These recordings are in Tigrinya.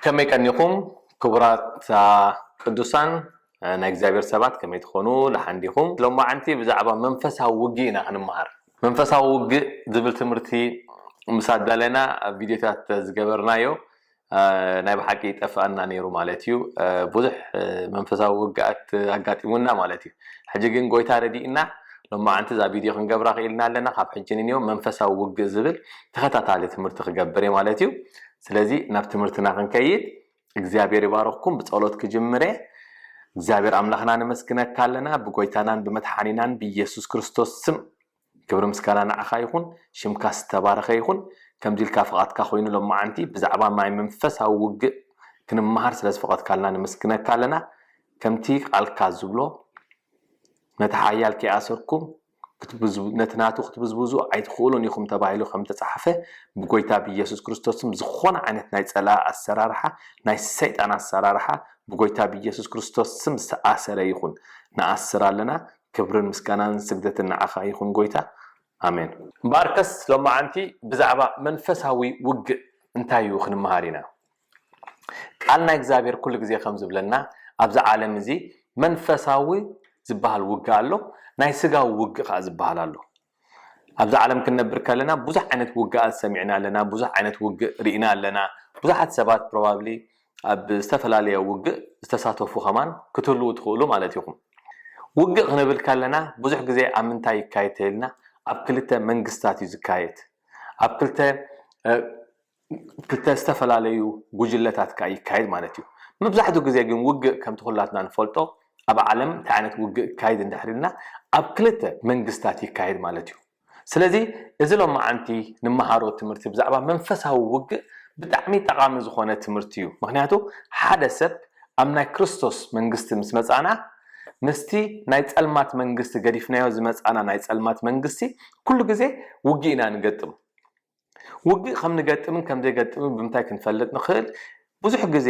ከመይ ቀኒኹም ክቡራት ቅዱሳን ናይ እግዚኣብሔር ሰባት፣ ከመይ ትኾኑ? ደሓን ዲኹም? ሎማዓንቲ ብዛዕባ መንፈሳዊ ውግእ ኢና ክንመሃር። መንፈሳዊ ውግእ ዝብል ትምህርቲ ምስ ኣዳለና ቪድዮታት ዝገበርናዮ ናይ ብሓቂ ይጠፍኣና ነይሩ ማለት እዩ። ብዙሕ መንፈሳዊ ውግኣት ኣጋጢሙና ማለት እዩ። ሕጂ ግን ጎይታ ረዲእና ሎማዓንቲ እዛ ቪድዮ ክንገብራ ክኢልና ኣለና። ካብ ሕጂ ንንዮ መንፈሳዊ ውግእ ዝብል ተኸታታሊ ትምህርቲ ክገብር እየ ማለት እዩ። ስለዚ ናብ ትምህርትና ክንከይድ እግዚኣብሔር ይባርኽኩም። ብጸሎት ክጅምር እየ። እግዚኣብሔር ኣምላኽና ነመስግነካ ኣለና፣ ብጎይታናን ብመድሓኒናን ብኢየሱስ ክርስቶስ ስም ክብሪ ምስጋና ንዓኻ ይኹን። ሽምካ ዝተባረኸ ይኹን። ከምዚ ኢልካ ፍቓድካ ኮይኑ ሎማዓንቲ ብዛዕባ ናይ መንፈሳዊ ውግእ ክንመሃር ስለ ዝፈቐድካልና ነመስግነካ ኣለና። ከምቲ ቃልካ ዝብሎ ነቲ ሓያል ከይኣሰርኩም ክትብዝቡ ነቲ ናቱ ክትብዝብዙ ኣይትኽእሉን ኢኹም ተባሂሉ ከም ተጻሕፈ ብጎይታ ብኢየሱስ ክርስቶስም ዝኾነ ዓይነት ናይ ጸላ ኣሰራርሓ ናይ ሰይጣን ኣሰራርሓ ብጎይታ ብኢየሱስ ክርስቶስ ስም ዝተኣሰረ ይኹን። ንኣስር ኣለና። ክብርን ምስጋናን ስግደትን ንዓኻ ይኹን ጎይታ። ኣሜን። እምበኣርከስ ሎማዓንቲ ብዛዕባ መንፈሳዊ ውግእ እንታይ እዩ ክንመሃር ኢና። ቃል ናይ እግዚኣብሔር ኩሉ ግዜ ከም ዝብለና ኣብዚ ዓለም እዚ መንፈሳዊ ዝበሃል ውግእ ኣሎ፣ ናይ ስጋዊ ውግእ ከዓ ዝበሃል ኣሎ። ኣብዚ ዓለም ክንነብር ከለና ብዙሕ ዓይነት ውግኣት ሰሚዕና ኣለና፣ ብዙሕ ዓይነት ውግእ ርኢና ኣለና። ብዙሓት ሰባት ፕሮባብሊ ኣብ ዝተፈላለየ ውግእ ዝተሳተፉ ከማን ክትህልዉ ትኽእሉ ማለት ኢኹም። ውግእ ክንብል ከለና ብዙሕ ግዜ ኣብ ምንታይ ይካየድ ተይልና ኣብ ክልተ መንግስታት እዩ ዝካየድ። ኣብ ክልተ ክልተ ዝተፈላለዩ ጉጅለታት ከዓ ይካየድ ማለት እዩ። መብዛሕትኡ ግዜ ግን ውግእ ከምቲ ኩላትና ንፈልጦ ኣብ ዓለም እንታይ ዓይነት ውግእ ይካየድ እንድሕር ኢልና ኣብ ክልተ መንግስታት ይካየድ ማለት እዩ። ስለዚ እዚ ሎማዓንቲ ንመሃሮ ትምህርቲ ብዛዕባ መንፈሳዊ ውግእ ብጣዕሚ ጠቓሚ ዝኾነ ትምህርቲ እዩ። ምክንያቱ ሓደ ሰብ ኣብ ናይ ክርስቶስ መንግስቲ ምስ መጻና ምስቲ ናይ ጸልማት መንግስቲ ገዲፍናዮ ዝመጻና ናይ ጸልማት መንግስቲ ኩሉ ግዜ ውግእ ኢና ንገጥም። ውግእ ከም ንገጥምን ከም ዘይገጥምን ብምንታይ ክንፈልጥ ንኽእል? ብዙሕ ግዜ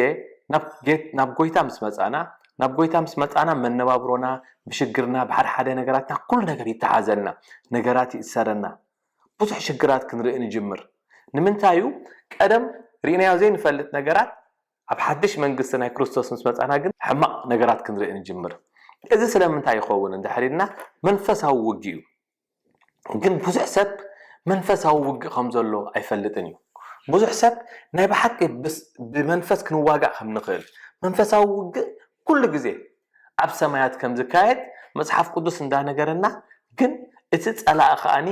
ናብ ጎይታ ምስ መጻና ናብ ጎይታ ምስ መጻና መነባብሮና ብሽግርና ብሓደ ሓደ ነገራትና ኩሉ ነገር ይተሓዘልና፣ ነገራት ይእሰረና፣ ብዙሕ ሽግራት ክንርኢ ንጅምር። ንምንታይ እዩ? ቀደም ርኢናዮ ዘይንፈልጥ ነገራት ኣብ ሓድሽ መንግስቲ ናይ ክርስቶስ ምስ መጻና ግን ሕማቕ ነገራት ክንርኢ ንጅምር። እዚ ስለምንታይ ይኸውን እንድሕር ኢልና መንፈሳዊ ውግእ እዩ። ግን ብዙሕ ሰብ መንፈሳዊ ውግእ ከም ዘሎ ኣይፈልጥን እዩ። ብዙሕ ሰብ ናይ ብሓቂ ብመንፈስ ክንዋጋእ ከም ንኽእል መንፈሳዊ ውግእ ኩሉ ግዜ ኣብ ሰማያት ከም ዝካየድ መጽሓፍ ቅዱስ እንዳነገረና ግን እቲ ጸላኢ ከኣኒ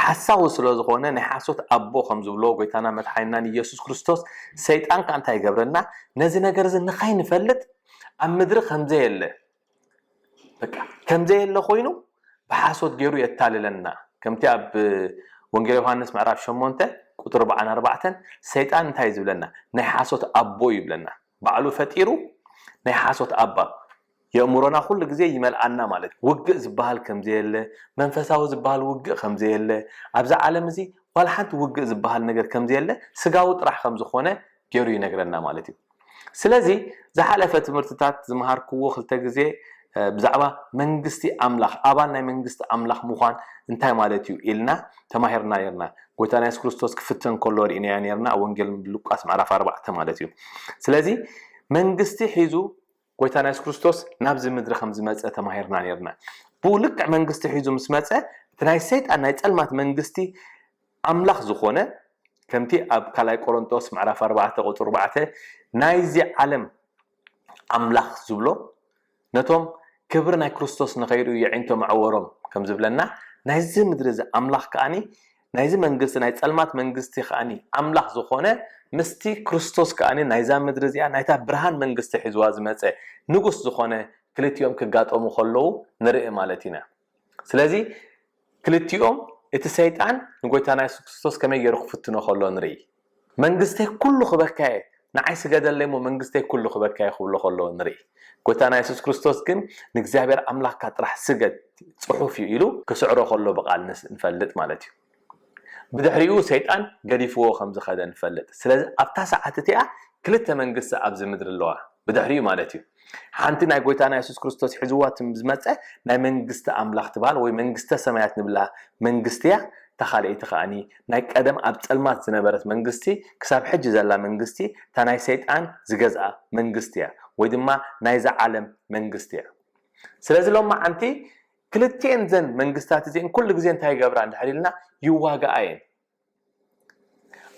ሓሳዊ ስለ ዝኾነ ናይ ሓሶት ኣቦ ከም ዝብሎ ጎይታና መድሓኒናን ኢየሱስ ክርስቶስ ሰይጣን ከኣ እንታይ ይገብረና ነዚ ነገር እዚ ንኸይንፈልጥ ኣብ ምድሪ ከም ዘየለ በቃ ከም ዘየለ ኮይኑ ብሓሶት ገይሩ የታልለና። ከምቲ ኣብ ወንጌል ዮሃንስ ምዕራፍ ሸሞንተ ቁፅሪ ኣርባዓን ኣርባዕተን ሰይጣን እንታይ ዝብለና? ናይ ሓሶት ኣቦ ይብለና። ባዕሉ ፈጢሩ ናይ ሓሶት ኣባ የእምሮና ኩሉ ግዜ ይመልኣና ማለት እዩ። ውግእ ዝበሃል ከም ዘየለ፣ መንፈሳዊ ዝበሃል ውግእ ከም ዘየለ፣ ኣብዛ ዓለም እዚ ዋላ ሓንቲ ውግእ ዝበሃል ነገር ከም ዘየለ፣ ስጋዊ ጥራሕ ከም ዝኾነ ገይሩ ይነግረና ማለት እዩ። ስለዚ ዝሓለፈ ትምህርትታት ዝመሃርክዎ ክልተ ግዜ ብዛዕባ መንግስቲ ኣምላኽ ኣባል ናይ መንግስቲ ኣምላኽ ምዃን እንታይ ማለት እዩ ኢልና ተማሂርና ነርና። ጎይታና የሱስ ክርስቶስ ክፍተን ከሎ ርኢናዮ ነርና። ወንጌል ሉቃስ ምዕራፍ ኣርባዕተ ማለት እዩ። ስለዚ መንግስቲ ሒዙ ጎይታና የሱስ ክርስቶስ ናብዚ ምድሪ ከም ዝመፀ ተማሂርና ነርና። ብኡ ልክዕ መንግስቲ ሒዙ ምስ መፀ እቲ ናይ ሰይጣን ናይ ፀልማት መንግስቲ ኣምላኽ ዝኾነ ከምቲ ኣብ ካልኣይ ቆሮንጦስ ምዕራፍ ኣርባዕተ ቁፅሪ ኣርባዕተ ናይዚ ዓለም ኣምላኽ ዝብሎ ነቶም ክብሪ ናይ ክርስቶስ ንኸይርእዩ የዒንቶም ኣዕወሮም ከም ዝብለና ናይዚ ምድሪ እዚ ኣምላኽ ከኣኒ ናይዚ መንግስቲ ናይ ጸልማት መንግስቲ ከኣኒ ኣምላኽ ዝኾነ ምስቲ ክርስቶስ ከኣኒ ናይዛ ምድሪ እዚኣ ናይታ ብርሃን መንግስቲ ሒዝዋ ዝመጸ ንጉስ ዝኾነ ክልቲኦም ክጋጠሙ ከለዉ ንርኢ ማለት ኢና። ስለዚ ክልቲኦም እቲ ሰይጣን ንጎይታና የሱስ ክርስቶስ ከመይ ገይሩ ክፍትኖ ከሎ ንርኢ። መንግስተይ ኩሉ ክበካየ ንዓይ ስገደለይ እሞ መንግስተይ ኩሉ ክበካየ ክብሎ ከሎ ንርኢ። ጎይታና የሱስ ክርስቶስ ግን ንእግዚኣብሔር ኣምላኽካ ጥራሕ ስገድ ጽሑፍ እዩ ኢሉ ክስዕሮ ከሎ ብቓል ንፈልጥ ማለት እዩ። ብድሕሪኡ ሰይጣን ገዲፍዎ ከም ዝኸደ ንፈልጥ። ስለዚ ኣብታ ሰዓት እቲኣ ክልተ መንግስቲ ኣብዚ ምድሪ ኣለዋ። ብድሕሪኡ ማለት እዩ። ሓንቲ ናይ ጎይታና የሱስ ክርስቶስ ሒዝዋ ዝመፀ ናይ መንግስቲ ኣምላኽ ትበሃል ወይ መንግስተ ሰማያት ንብላ መንግስቲ እያ። እታ እታ ካልኣይቲ ከኣኒ ናይ ቀደም ኣብ ጸልማት ዝነበረት መንግስቲ ክሳብ ሕጂ ዘላ መንግስቲ እታ ናይ ሰይጣን ዝገዝኣ መንግስቲ እያ፣ ወይ ድማ ናይዛ ዓለም መንግስቲ እያ። ስለዚ ሎማዓንቲ ክልቲኤን ዘን መንግስታት እዚአን ኩሉ ግዜ እንታይ ይገብራ እንድሕር ኢልና ይዋግኣ እየን።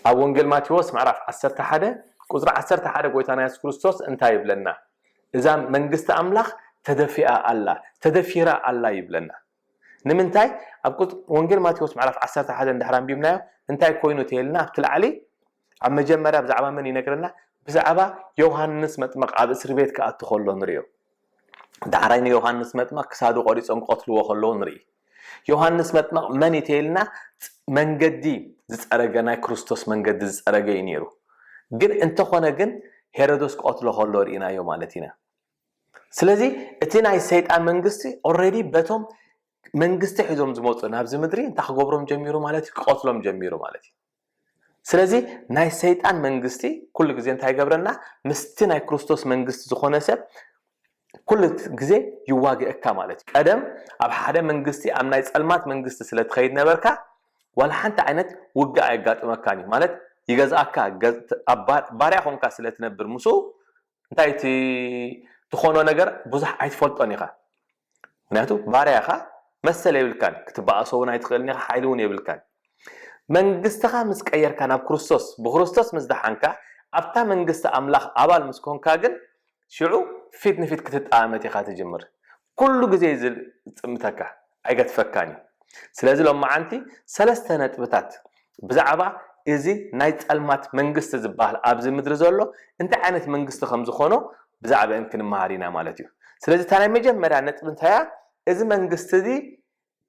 ኣብ ወንጌል ማቴዎስ ምዕራፍ ዓሰርተ ሓደ ቁፅሪ ዓሰርተ ሓደ ጎይታና የሱስ ክርስቶስ እንታይ ይብለና? እዛ መንግስቲ ኣምላኽ ተደፊኣ ኣላ፣ ተደፊራ ኣላ ይብለና። ንምንታይ? ኣብ ቁጽ- ወንጌል ማቴዎስ ምዕራፍ ዓሰርተ ሓደ እንድሕር ኣንቢብናዮ እንታይ ኮይኑ ተይልና ኣብቲ ላዕሊ ኣብ መጀመርያ ብዛዕባ መን ይነግረና? ብዛዕባ ዮሃንስ መጥመቕ ኣብ እስሪ ቤት ክኣቱ ከሎ ንሪኦ። ዳሕራይ ንዮሃንስ መጥመቕ ክሳዱ ቆሪጾም ክቐትልዎ ከለዉ ንርኢ። ዮሃንስ መጥመቕ መን እዩ ተይልና? መንገዲ ዝጸረገ፣ ናይ ክርስቶስ መንገዲ ዝጸረገ እዩ ነይሩ። ግን እንተኾነ ግን ሄሮዶስ ክቐትሎ ከሎ ርኢናዮ ማለት ኢና። ስለዚ እቲ ናይ ሰይጣን መንግስቲ ኦልሬዲ በቶም መንግስቲ ሒዞም ዝመፁ ናብዚ ምድሪ እንታይ ክገብሮም ጀሚሩ ማለት እዩ? ክቐትሎም ጀሚሩ ማለት እዩ። ስለዚ ናይ ሰይጣን መንግስቲ ኩሉ ግዜ እንታይ ይገብረና? ምስቲ ናይ ክርስቶስ መንግስቲ ዝኾነ ሰብ ኩሉ ግዜ ይዋግአካ ማለት እዩ። ቀደም ኣብ ሓደ መንግስቲ፣ ኣብ ናይ ጸልማት መንግስቲ ስለ ትኸይድ ነበርካ፣ ዋላ ሓንቲ ዓይነት ውግእ ኣየጋጥመካን እዩ ማለት ይገዝኣካ። ገዝ- ኣብ ባ- ባርያ ኮንካ ስለ ትነብር ምስኡ እንታይ እቲ ትኾኖ ነገር ብዙሕ ኣይትፈልጦን ኢኻ። ምክንያቱ ባርያ ኢኻ፣ መሰል የብልካን፣ ክትበኣሶ እውን ኣይትኽእልን ኢኻ፣ ሓይሊ እውን የብልካን። መንግስትኻ ምስ ቀየርካ ናብ ክርስቶስ፣ ብክርስቶስ ምስ ደሓንካ፣ ኣብታ መንግስቲ ኣምላኽ ኣባል ምስ ኮንካ ግን ሽዑ ፊት ንፊት ክትጠማመት ኢኻ ትጅምር። ኩሉ ግዜ እዩ ዝጥምተካ፣ ኣይገትፈካን እዩ። ስለዚ ሎማዓንቲ ሰለስተ ነጥብታት ብዛዕባ እዚ ናይ ጸልማት መንግስቲ ዝበሃል ኣብዚ ምድሪ ዘሎ እንታይ ዓይነት መንግስቲ ከም ዝኾኖ ብዛዕባአን ክንመሃር ኢና ማለት እዩ። ስለዚ እታ ናይ መጀመርያ ነጥቢ እንታይ እያ? እዚ መንግስቲ እዚ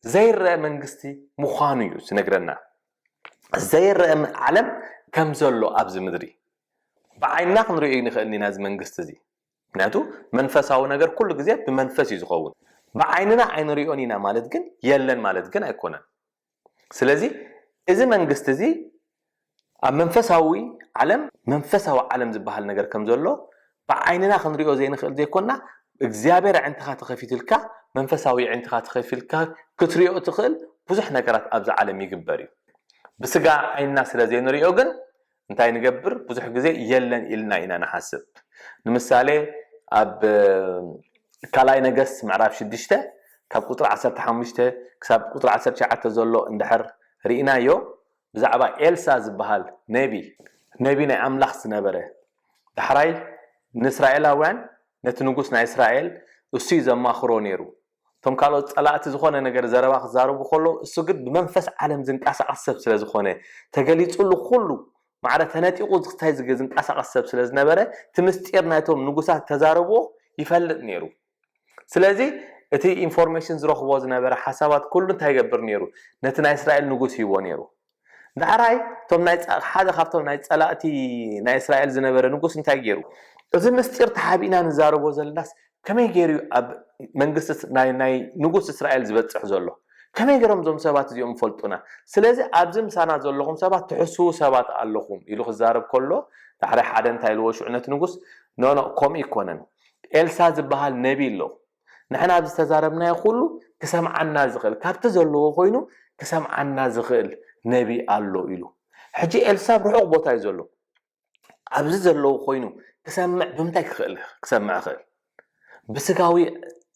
ዘይረአ መንግስቲ ምዃኑ እዩ ዝነግረና። ዘይረአ ዓለም ከም ዘሎ ኣብዚ ምድሪ ብዓይንና ክንሪኦ ይንኽእል ኢና እዚ መንግስቲ እዚ። ምክንያቱ መንፈሳዊ ነገር ኩሉ ግዜ ብመንፈስ እዩ ዝኸውን። ብዓይንና ኣይንሪኦን ኢና ማለት ግን የለን ማለት ግን ኣይኮነን። ስለዚ እዚ መንግስቲ እዚ ኣብ መንፈሳዊ ዓለም፣ መንፈሳዊ ዓለም ዝበሃል ነገር ከም ዘሎ ብዓይንና ክንሪኦ ዘይንኽእል ዘይኮና፣ እግዚኣብሔር ኣዒንትኻ ተኸፊትልካ፣ መንፈሳዊ ኣዒንትኻ ተኸፊልካ ክትሪኦ ትኽእል ብዙሕ ነገራት ኣብዚ ዓለም ይግበር እዩ። ብስጋ ዓይንና ስለ ዘይንሪኦ ግን እንታይ ንገብር? ብዙሕ ግዜ የለን ኢልና ኢና ንሓስብ። ንምሳሌ ኣብ ካልኣይ ነገስት ምዕራፍ ሽዱሽተ ካብ ቁፅሪ ዓሰርተ ሓሙሽተ ክሳብ ቁፅሪ ዓሰርተ ትሽዓተ ዘሎ እንድሕር ርኢናዮ ብዛዕባ ኤልሳ ዝበሃል ነቢ፣ ነቢ ናይ ኣምላኽ ዝነበረ፣ ዳሕራይ ንእስራኤላውያን ነቲ ንጉስ ናይ እስራኤል እሱ እዩ ዘማኽሮ ነይሩ። እቶም ካልኦት ጸላእቲ ዝኾነ ነገር ዘረባ ክዛረቡ ከለዉ እሱ ግን ብመንፈስ ዓለም ዝንቀሳቐስ ሰብ ስለ ዝኾነ ተገሊጹሉ ኩሉ ማዕረ ተነጢቑ ዝታይ ዝንቀሳቐስ ሰብ ስለ ዝነበረ እቲ ምስጢር ናይቶም ንጉሳት ተዛረብዎ ይፈልጥ ነይሩ። ስለዚ እቲ ኢንፎርሜሽን ዝረኽቦ ዝነበረ ሓሳባት ኩሉ እንታይ ይገብር ነይሩ? ነቲ ናይ እስራኤል ንጉስ ይህቦ ነይሩ። ዳሕራይ እቶም ናይ ጸ- ሓደ ካብቶም ናይ ጸላእቲ ናይ እስራኤል ዝነበረ ንጉስ እንታይ ገይሩ? እዚ ምስጢር ተሓቢእና ንዛረቦ ዘለናስ ከመይ ገይሩ እዩ ኣብ መንግስቲ ናይ ናይ ንጉስ እስራኤል ዝበጽሕ ዘሎ? ከመይ ገይሮም እዞም ሰባት እዚኦም ይፈልጡና? ስለዚ ኣብዚ ምሳና ዘለኹም ሰባት ትሕስዉ ሰባት ኣለኹም ኢሉ ክዛረብ ከሎ ዳሕራይ ሓደ እንታይ ኢልዎ ሽዑ ነቲ ንጉስ? ኖኖ፣ ከምኡ ይኮነን። ኤልሳ ዝበሃል ነቢ ኣሎ። ንሕና ኣብዚ ዝተዛረብናዮ ኩሉ ክሰምዓና ዝኽእል ካብቲ ዘለዎ ኮይኑ ክሰምዓና ዝኽእል ነቢ ኣሎ ኢሉ። ሕጂ ኤልሳ ኣብ ርሑቕ ቦታ እዩ ዘሎ። ኣብዚ ዘለዉ ኮይኑ ክሰምዕ ብምንታይ ክኽእል ክሰምዕ ይኽእል? ብስጋዊ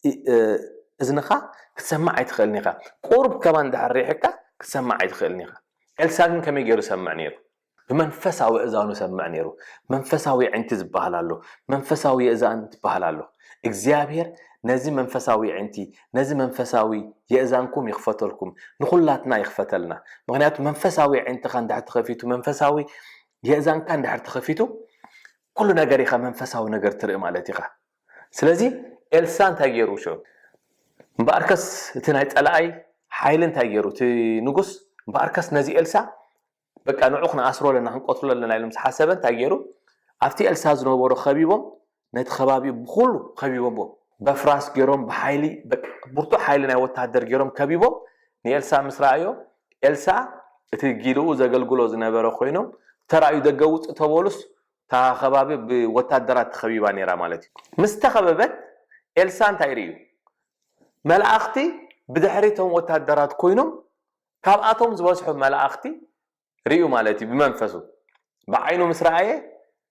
እ- እ- እዝንኻ ክትሰምዕ ኣይትኽእልን ኢኻ። ቁሩብ ከማን ድሕር ሪሕካ ክትሰምዕ ኣይትኽእልን ኢኻ። ኤልሳ ግን ከመይ ገይሩ ሰምዕ ነይሩ? ብመንፈሳዊ እዛኑ ሰምዕ ነይሩ። መንፈሳዊ ዕንቲ ዝበሃል ኣሎ፣ መንፈሳዊ የእዛን ትበሃል ኣሎ። እግዚኣብሔር ነዚ መንፈሳዊ ዕንቲ፣ ነዚ መንፈሳዊ የእዛንኩም ይኽፈተልኩም፣ ንኹላትና ይኽፈተልና። ምክንያቱ መንፈሳዊ ዕንትኻ እንድሕር ተኸፊቱ፣ መንፈሳዊ የእዛንካ እንድሕር ተኸፊቱ፣ ኩሉ ነገር ኢኻ መንፈሳዊ ነገር ትርኢ ማለት ኢኻ። ስለዚ ኤልሳ እንታይ ገይሩ ሽዑ? እምበኣርከስ እቲ ናይ ጸላኣይ ሓይሊ እንታይ ገይሩ? እቲ ንጉስ እምበኣርከስ ነዚ ኤልሳ በቃ ንዑ ክንኣስሮ ኣለና ክንቀትሎ ኣለና ኢሉ ምስ ሓሰበ እንታይ ገይሩ ኣብቲ ኤልሳ ዝነበሩ ከቢቦም ነቲ ከባቢ ብኩሉ ከቢቦሞ በፍራስ ገይሮም ብሓይሊ በቃ ብርቱዕ ሓይሊ ናይ ወታደር ገይሮም ከቢቦም ንኤልሳ ምስ ረኣዮ ኤልሳ እቲ ጊልኡ ዘገልግሎ ዝነበረ ኮይኖም ተራእዩ ደገ ውፅእ ተበሉስ እታ ከባቢ ብወታደራት ተኸቢባ ነይራ ማለት እዩ። ምስ ተኸበበት ኤልሳ እንታይ ርእዩ? መላእኽቲ ብድሕሪ እቶም ወታደራት ኮይኖም ካብኣቶም ዝበዝሑ መላእኽቲ ርእዩ ማለት እዩ። ብመንፈሱ ብዓይኑ ምስ ረኣየ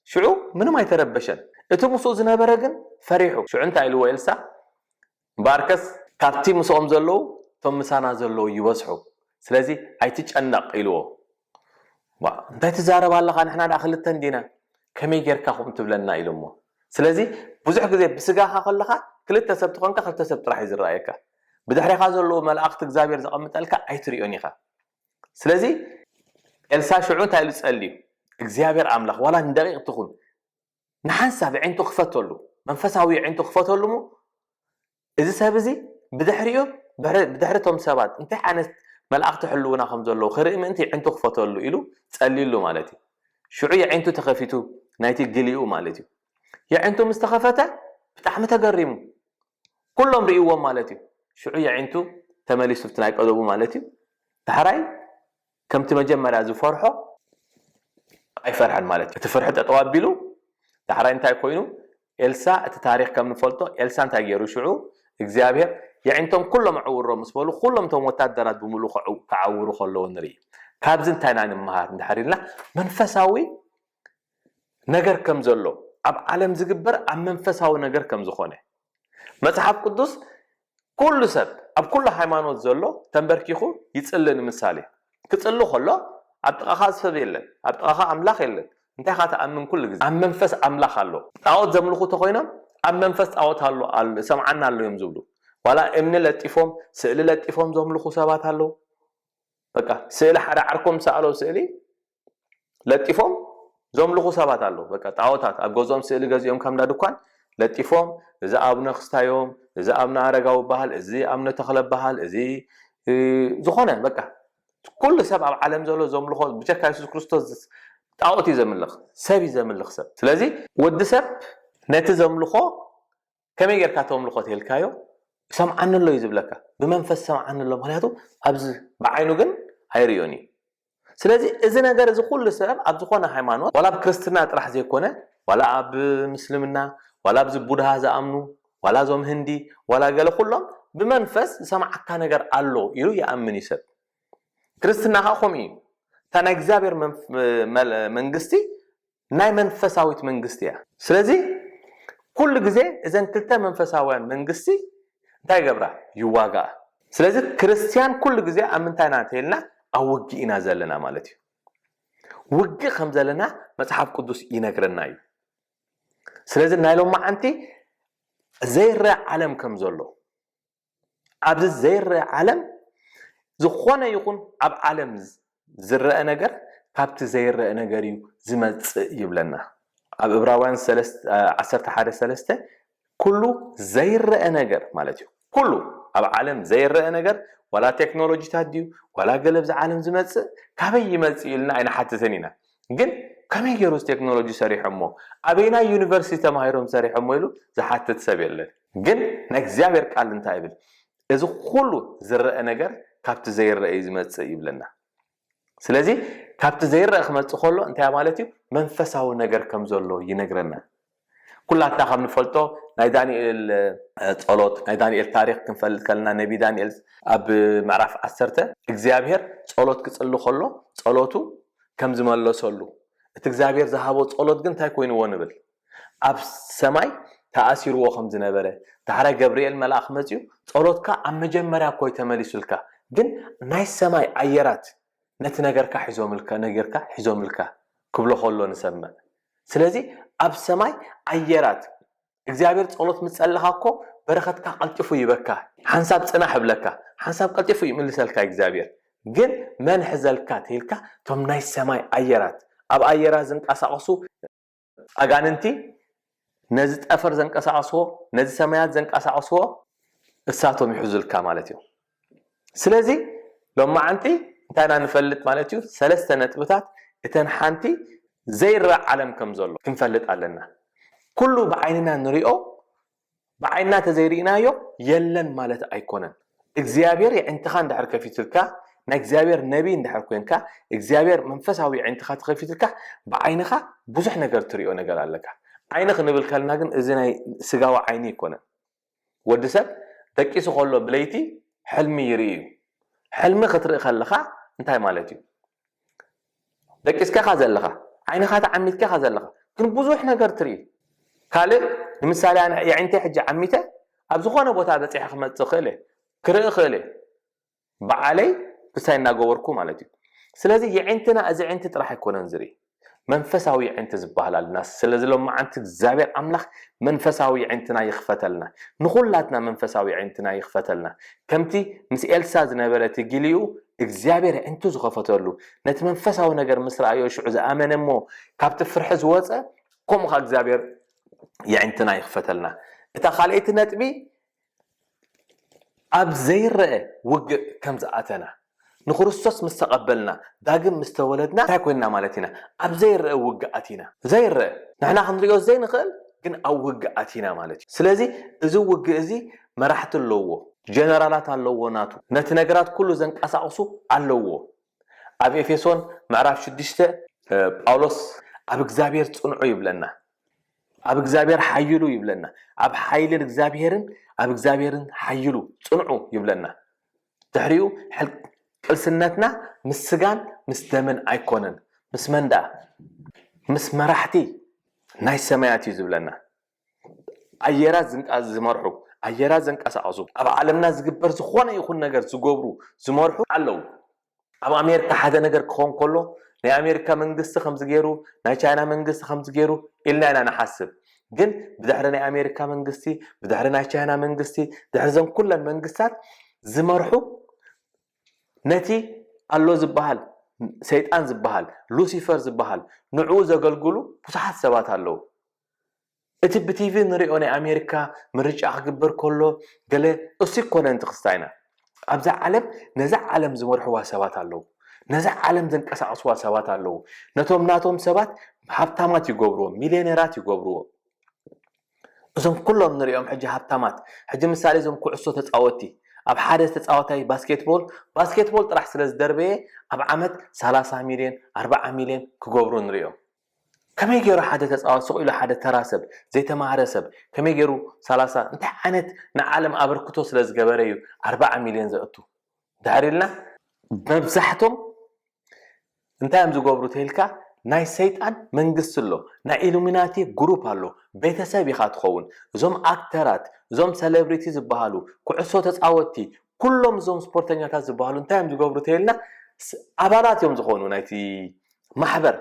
ሽዑ ምንም ኣይተረበሸን። እቲ ምስኡ ዝነበረ ግን ፈሪሑ። ሽዑ እንታይ ኢልዎ ኤልሳ? እምበኣርከስ ካብቲ ምስኦም ዘለዉ እቶም ምሳና ዘለዉ ይበዝሑ፣ ስለዚ ኣይትጨነቕ ኢልዎ። ዋ፣ እንታይ ትዛረብ ኣለኻ? ንሕና ደኣ ክልተ እንዲና፣ ከመይ ጌርካ ከምኡ ትብለና? ኢሉ እሞ። ስለዚ ብዙሕ ግዜ ብስጋኻ ከለኻ ክልተ ሰብ ትኾንካ፣ ክልተ ሰብ ጥራሕ እዩ ዝረኣየካ። ብድሕሪኻ ዘለዉ መላእኽቲ እግዚኣብሔር ዘቐምጠልካ ኣይትሪኦን ኢኻ። ስለዚ ኤልሳ ሽዑ እንታይ ኢሉ ጸልዩ? እግዚኣብሔር ኣምላኽ ዋላ ንደቂቕ ትኹን ንሓንሳብ የዒንቱ ክፈተሉ፣ መንፈሳዊ የዒንቱ ክፈተሉ እሞ እዚ ሰብ እዚ ብድሕሪኡ ብድሕሪ ብድሕሪ እቶም ሰባት እንታይ ዓይነት መላእኽቲ ሕልውና ከም ዘለዉ ክርኢ ምእንቲ የዒንቱ ክፈተሉ ኢሉ ጸልዩሉ ማለት እዩ። ሽዑ የዒንቱ ተኸፊቱ ናይቲ ግሊኡ ማለት እዩ። የዒንቱ ምስ ተኸፈተ ብጣዕሚ ተገሪሙ። ኩሎም ርእይዎም ማለት እዩ። ሽዑ የዒንቱ ተመሊሱ ኣብቲ ናይ ቀደሙ ማለት እዩ። ዳሕራይ ከምቲ መጀመርያ ዝፈርሖ ኣይፈርሐን ማለት እዩ። እቲ ፍርሒ ጠጠው ኣቢሉ ዳሕራይ እንታይ ኮይኑ? ኤልሳ እቲ ታሪኽ ከም ንፈልጦ ኤልሳ እንታይ ገይሩ ሽዑ እግዚኣብሔር የዒንቶም ኩሎም ኣዕውሮም ምስ በሉ ኩሎም እቶም ወታደራት ብምሉእ ክዕው- ክዓውሩ ከለዉ ንርኢ። ካብዚ እንታይ ኢና ንምሃር እንድሕር ኢልና መንፈሳዊ ነገር ከም ዘሎ ኣብ ዓለም ዝግበር ኣብ መንፈሳዊ ነገር ከም ዝኾነ መጽሓፍ ቅዱስ ኩሉ ሰብ ኣብ ኩሉ ሃይማኖት ዘሎ ተንበርኪኹ ይጽሊ። ንምሳሌ ክጽሊ ከሎ ኣብ ጥቓኻ ሰብ የለን፣ ኣብ ጥቓኻ ኣምላኽ የለን። እንታይ ኻ ትኣምን? ኩሉ ግዜ ኣብ መንፈስ ኣምላኽ ኣሎ። ጣዖት ዘምልኹ ተኾይኖም ኣብ መንፈስ ጣዖት ኣሎ ኣሎ ሰምዓና ኣሎ እዮም ዝብሉ። ዋላ እምኒ ለጢፎም ስእሊ ለጢፎም ዘምልኹ ሰባት ኣለዉ። በቃ ስእሊ ሓደ ዓርኮም ሰኣለው ስእሊ ለጢፎም ዘምልኹ ሰባት ኣለዉ። በቃ ጣዖታት ኣብ ገዝኦም ስእሊ ገዚኦም ከም እንዳ ድኳን ለጢፎም፣ እዚ ኣቡነ ክስታዮም፣ እዚ ኣቡነ ኣረጋዊ በሃል፣ እዚ ኣቡነ ተኽለ በሃል፣ እዚ እ፣ ዝኾነ በቃ ኩሉ ሰብ ኣብ ዓለም ዘሎ ዘምልኾ ብጀካ የሱስ ክርስቶስ ጣዖት እዩ ዘምልኽ፣ ሰብ እዩ ዘምልኽ ሰብ። ስለዚ ወዲ ሰብ ነቲ ዘምልኾ ከመይ ጌርካ ተምልኾ ተልካዮ ይሰምዓኒ ኣሎ እዩ ዝብለካ። ብመንፈስ ይሰምዓኒ ኣሎ፣ ምክንያቱ ኣብዚ ብዓይኑ ግን ኣይርእዮን እዩ። ስለዚ እዚ ነገር እዚ ኩሉ ሰብ ኣብ ዝኾነ ሃይማኖት ዋላ ኣብ ክርስትና ጥራሕ ዘይኮነ ዋላ ኣብ ምስልምና ዋላ ኣብዚ ቡድሃ ዝኣምኑ ዋላ እዞም ህንዲ ዋላ ገለ ኩሎም ብመንፈስ ዝሰምዓካ ነገር ኣሎ ኢሉ ይኣምን እዩ ሰብ። ክርስትና ከዓ ከምኡ እዩ። እታ ናይ እግዚኣብሔር መንፍ- መል- መንግስቲ ናይ መንፈሳዊት መንግስቲ እያ። ስለዚ ኩሉ ግዜ እዘን ክልተ መንፈሳውያን መንግስቲ እንታይ ይገብራ? ይዋጋኣ። ስለዚ ክርስትያን ኩሉ ግዜ ኣብ ምንታይ ኢና እንተልና ኣብ ውግእ ኢና ዘለና ማለት እዩ። ውግእ ከም ዘለና መጽሓፍ ቅዱስ ይነግረና እዩ። ስለዚ ናይ ሎማዓንቲ ዘይረአ ዓለም ከም ዘሎ ኣብዚ ዘይረአ ዓለም ዝኾነ ይኹን ኣብ ዓለም ዝረአ ነገር ካብቲ ዘይረአ ነገር እዩ ዝመጽእ ይብለና። ኣብ እብራውያን ዓሰርተ ሓደ ሰለስተ ኩሉ ዘይረአ ነገር ማለት እዩ። ኩሉ ኣብ ዓለም ዘይረአ ነገር ዋላ ቴክኖሎጂታት ድዩ ዋላ ገለ ብዚ ዓለም ዝመጽእ ካበይ ይመጽእ ኢልና ኣይንሓትትን ኢና። ግን ከመይ ገይሩ እዚ ቴክኖሎጂ ሰሪሖሞ ኣበይናይ ዩኒቨርሲቲ ተማሂሮም ሰሪሖሞ ኢሉ ዝሓትት ሰብ የለን። ግን ናይ እግዚኣብሔር ቃል እንታይ ይብል? እዚ ኩሉ ዝረአ ነገር ካብቲ ዘይረአ እዩ ዝመጽእ ይብለና። ስለዚ ካብቲ ዘይረአ ክመጽእ ከሎ እንታይ ማለት እዩ? መንፈሳዊ ነገር ከም ዘሎ ይነግረና። ኩላትና ከም ንፈልጦ ናይ ዳንኤል ጸሎት ናይ ዳንኤል ታሪክ ክንፈልጥ ከለና ነቢ ዳንኤል ኣብ ምዕራፍ ዓሰርተ እግዚኣብሔር ጸሎት ክጽሊ ከሎ ጸሎቱ ከም ዝመለሰሉ እቲ እግዚኣብሔር ዝሃቦ ጸሎት ግን እንታይ ኮይንዎ ንብል ኣብ ሰማይ ተኣሲርዎ ከም ዝነበረ ዳሕራይ ገብርኤል መልኣኽ መጺኡ ጸሎትካ ኣብ መጀመርያ እኮ እዩ ተመሊሱልካ ግን ናይ ሰማይ ኣየራት ነቲ ነገርካ ሒዞምልካ ነገርካ ሒዞምልካ ክብሎ ከሎ ንሰምዕ ስለዚ ኣብ ሰማይ ኣየራት እግዚኣብሔር ጸሎት ምስ ጸለኻ እኮ በረኸትካ ቀልጢፉ ይበካ ሓንሳብ ጽናሕ እብለካ ሓንሳብ ቀልጢፉ ይምልሰልካ እግዚኣብሔር ግን መን ሕዘልካ ተይልካ እቶም ናይ ሰማይ ኣየራት ኣብ ኣየራት ዝንቀሳቐሱ ኣጋንንቲ ነዚ ጠፈር ዘንቀሳቐስዎ ነዚ ሰማያት ዘንቀሳቐስዎ እሳቶም ይሕዙልካ ማለት እዩ ስለዚ ሎማዓንቲ እንታይ ኢና ንፈልጥ ማለት እዩ ሰለስተ ነጥብታት እተን ሓንቲ ዘይረኣ ዓለም ከም ዘሎ ክንፈልጥ ኣለና ኩሉ ብዓይንና ንሪኦ ብዓይንና ተዘይርኢናዮ የለን ማለት ኣይኮነን እግዚኣብሔር የዕንትኻ እንድሕር ከፊትልካ ናይ እግዚኣብሔር ነቢይ እንድሕር ኮንካ እግዚኣብሔር መንፈሳዊ የዕንትኻ ተኸፊትልካ ብዓይንኻ ብዙሕ ነገር ትሪኦ ነገር ኣለካ ዓይኒ ክንብል ከልና ግን እዚ ናይ ስጋዊ ዓይኒ ኣይኮነን ወዲ ሰብ ደቂሱ ከሎ ብለይቲ ሕልሚ ይርኢ እዩ ሕልሚ ክትርኢ ከለኻ እንታይ ማለት እዩ? ደቂስካ ኢኻ ዘለኻ፣ ዓይንኻ ተዓሚትካ ኢኻ ዘለኻ፣ ግን ብዙሕ ነገር ትርኢ። ካልእ ንምሳሌ፣ ኣነ የዒንተይ ሕጂ ዓሚተ ኣብ ዝኾነ ቦታ በፂሐ ክመፅእ እኽእል እየ፣ ክርኢ እኽእል እየ፣ በዓለይ ክሳይ እናገበርኩ ማለት እዩ። ስለዚ የዒንትና፣ እዚ የዒንቲ ጥራሕ ኣይኮነን ዝርኢ፣ መንፈሳዊ የዒንቲ ዝበሃል ኣለና። ስለዚ ሎማዓንቲ እግዚኣብሔር ኣምላኽ መንፈሳዊ የዒንትና ይኽፈተልና፣ ንኹላትና መንፈሳዊ የዒንትና ይኽፈተልና። ከምቲ ምስ ኤልሳ ዝነበረ እቲ ጊልኡ እግዚኣብሔር የዒንቱ ዝኸፈተሉ፣ ነቲ መንፈሳዊ ነገር ምስ ረኣዮ ሽዑ ዝኣመነ እሞ ካብቲ ፍርሒ ዝወፀ፣ ከምኡ ኸዓ እግዚኣብሔር የዒንትና ይኽፈተልና። እታ ካልኣይቲ ነጥቢ፣ ኣብ ዘይረአ ውግእ ከም ዝኣተና፣ ንክርስቶስ ምስ ተቐበልና፣ ዳግም ምስ ተወለድና እንታይ ኮይንና ማለት ኢና? ኣብ ዘይረአ ውግእ ኣቲና። ዘይረአ፣ ንሕና ክንሪኦ ዘይንኽእል ግን ኣብ ውግእ ኣቲና ማለት እዩ። ስለዚ እዚ ውግእ እዚ መራሕቲ ኣለዎ፣ ጀነራላት ኣለዎ ናቱ። ነቲ ነገራት ኩሉ ዘንቀሳቕሱ ኣለዎ። ኣብ ኤፌሶን ምዕራፍ ሽዱሽተ እ፣ ጳውሎስ ኣብ እግዚኣብሔር ጽንዑ ይብለና። ኣብ እግዚኣብሔር ሓይሉ ይብለና። ኣብ ሓይልን እግዚኣብሔርን፣ ኣብ እግዚኣብሔርን ሓይሉ ጽንዑ ይብለና። ድሕሪኡ ሕል-፣ ቅልስነትና ምስ ስጋን ምስ ደምን ኣይኮነን። ምስ መን ደኣ? ምስ መራሕቲ ናይ ሰማያት እዩ ዝብለና። ኣየራት ዝንቃ-፣ ዝመርሑ፣ ኣየራት ዘንቀሳቕሱ፣ ኣብ ዓለምና ዝግበር ዝኾነ ይኹን ነገር ዝገብሩ፣ ዝመርሑ ኣለዉ። ኣብ ኣሜሪካ ሓደ ነገር ክኸውን ከሎ፣ ናይ ኣሜሪካ መንግስቲ ከምዚ ገይሩ፣ ናይ ቻይና መንግስቲ ከምዚ ገይሩ ኢልና ኢና ንሓስብ። ግን ብድሕሪ ናይ ኣሜሪካ መንግስቲ፣ ብድሕሪ ናይ ቻይና መንግስቲ፣ ድሕሪ ዘን ኩለን መንግስታት ዝመርሑ፣ ነቲ ኣሎ ዝበሃል ሰይጣን ዝበሃል፣ ሉሲፈር ዝበሃል፣ ንዕኡ ዘገልግሉ ብዙሓት ሰባት ኣለዉ። እቲ ብቲቪ ንሪኦ ናይ ኣሜሪካ ምርጫ ክግበር ከሎ ገለ፣ እሱ ይኮነን እቲ ክስታይና። ኣብዛ ዓለም፣ ነዛ ዓለም ዝመርሕዋ ሰባት ኣለዉ። ነዛ ዓለም ዘንቀሳቕስዋ ሰባት ኣለዉ። ነቶም ናቶም ሰባት ሃብታማት ይገብርዎም፣ ሚልዮነራት ይገብርዎም። እዞም ኩሎም ንሪኦም ሕጂ ሃብታማት፣ ሕጂ ምሳሌ እዞም ኩዕሶ ተጻወትቲ፣ ኣብ ሓደ ተጻዋታይ ባስኬትቦል፣ ባስኬትቦል ጥራሕ ስለ ዝደርበየ ኣብ ዓመት ሰላሳ ሚልዮን፣ ኣርብዓ ሚልዮን ክገብሩ ንሪኦም። ከመይ ገይሩ ሓደ ተጻዋቲ፣ ስቕ ኢሉ ሓደ ተራ ሰብ፣ ዘይተማህረ ሰብ፣ ከመይ ገይሩ ሰላሳ፣ እንታይ ዓይነት ንዓለም ኣበርክቶ ስለ ዝገበረ እዩ ኣርብዓ ሚልዮን ዘእቱ? ድሕር ኢልና፣ መብዛሕቶም እንታይ እዮም ዝገብሩ ተይልካ፣ ናይ ሰይጣን መንግስቲ ኣሎ፣ ናይ ኢሉሚናቲ ግሩፕ ኣሎ፣ ቤተሰብ ኢኻ ትኸውን። እዞም ኣክተራት፣ እዞም ሰለብሪቲ ዝበሃሉ፣ ኩዕሶ ተጻወትቲ፣ ኩሎም እዞም ስፖርተኛታት ዝበሃሉ እንታይ እዮም ዝገብሩ ተይልና፣ ስ-፣ ኣባላት እዮም ዝኾኑ ናይቲ ማሕበር፣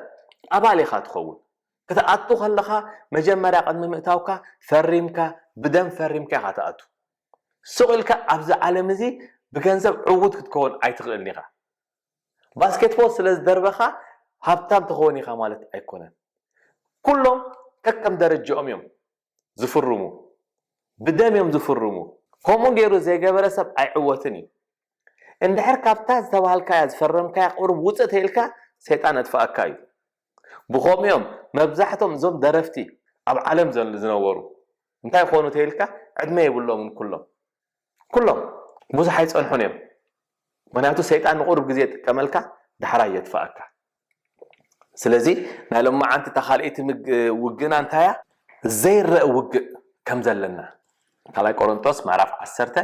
ኣባል ኢኻ ትኸውን። ክትኣቱ ከለኻ መጀመርያ ቅድሚ ምእታውካ ፈሪምካ፣ ብደም ፈሪምካ ኢኻ ትኣቱ። ስቕ ኢልካ ኣብዚ ዓለም እዚ ብገንዘብ ዕዉት ክትከውን ኣይትኽእልን ኢኻ። ባስኬትቦል ስለ ዝደርበኻ ሃብታም ትኸውን ኢኻ ማለት ኣይኮነን። ኩሎም ከከም ደረጃኦም እዮም ዝፍርሙ። ብደም እዮም ዝፍርሙ። ከምኡ ገይሩ ዘይገበረ ሰብ ኣይዕወትን እዩ። እንድሕር ካብታ ዝተባሃልካያ ዝፈረምካያ ቁሩብ ውፅእ ተይልካ ሰይጣን ኣጥፍኣካ እዩ። ብኸምኡ እዮም መብዛሕቶም እዞም ደረፍቲ ኣብ ዓለም ዘል-፣ ዝነበሩ። እንታይ ይኾኑ ተይልካ ዕድመ የብሎምን ኩሎም። ኩሎም ብዙሕ ኣይጸንሑን እዮም። ምኽንያቱ ሰይጣን ንቁሩብ ግዜ ይጥቀመልካ፣ ዳሕራይ የጥፍኣካ። ስለዚ ናይ ሎማዓንቲ እታ ካልኣይቲ ምግ-፣ ውግእና እንታይ እያ? ዘይረአ ውግእ ከም ዘለና። ካልኣይ ቆሮንጦስ ምዕራፍ ዓሰርተ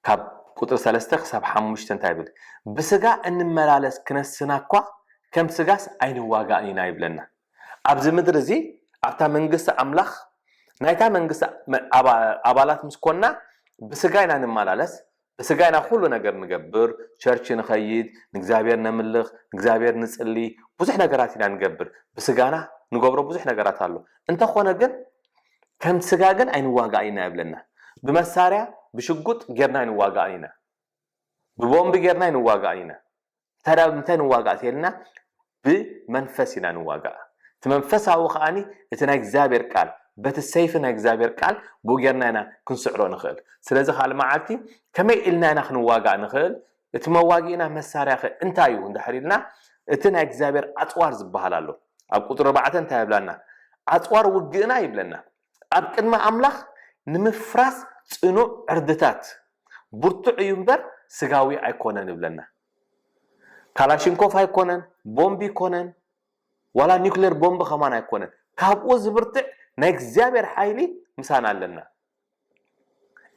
ካብ ቁጽሪ ሰለስተ ክሳብ ሓሙሽተ እንታይ ይብል? ብስጋ እንመላለስ ክነስና እኳ ከም ስጋስ ኣይንዋጋእን ኢና ይብለና። ኣብዚ ምድሪ እዚ ኣብታ መንግስቲ ኣምላኽ ናይታ መንግስቲ መ-፣ ኣባ-፣ ኣባላት ምስ ኮንና ብስጋ ኢና ንመላለስ፣ ብስጋ ኢና ኩሉ ነገር ንገብር፣ ቸርች ንኸይድ፣ ንእግዚኣብሔር ነምልኽ፣ ንእግዚኣብሔር ንጽሊ፣ ብዙሕ ነገራት ኢና ንገብር። ብስጋና ንገብሮ ብዙሕ ነገራት ኣሎ። እንተኾነ ግን ከም ስጋ ግን ኣይንዋጋእን ኢና ይብለና። ብመሳርያ፣ ብሽጉጥ ጌርና ኣይንዋጋእን ኢና። ብቦምቢ ጌርና ኣይንዋጋእን ኢና። ታዲያ ብምንታይ ንዋጋእ ተይልና? ብመንፈስ ኢና ንዋጋእ። እቲ መንፈሳዊ ከኣኒ እቲ ናይ እግዚኣብሔር ቃል፣ በቲ ሰይፊ ናይ እግዚኣብሔር ቃል ብኡ ጌርና ኢና ክንስዕሮ ንኽእል። ስለዚ ካልእ መዓልቲ ከመይ ኢልና ኢና ክንዋጋእ ንኽእል? እቲ መዋጊእና መሳርያ ኸ እንታይ እዩ እንድሕር ኢልና፣ እቲ ናይ እግዚኣብሔር ኣጽዋር ዝበሃል ኣሎ። ኣብ ቁጽሪ ኣርባዕተ እንታይ ይብላና? ኣጽዋር ውግእና ይብለና። ኣብ ቅድሚ ኣምላኽ ንምፍራስ ጽኑዕ ዕርድታት፣ ብርቱዕ እዩ እምበር ስጋዊ ኣይኮነን ይብለና። ካላሽንኮፍ ኣይኮነን፣ ቦምብ ኣይኮነን፣ ዋላ ኒውክሌር ቦምብ ኸማን ኣይኮነን። ካብኡ ዝብርትዕ ናይ እግዚኣብሔር ሓይሊ ምሳና ኣለና።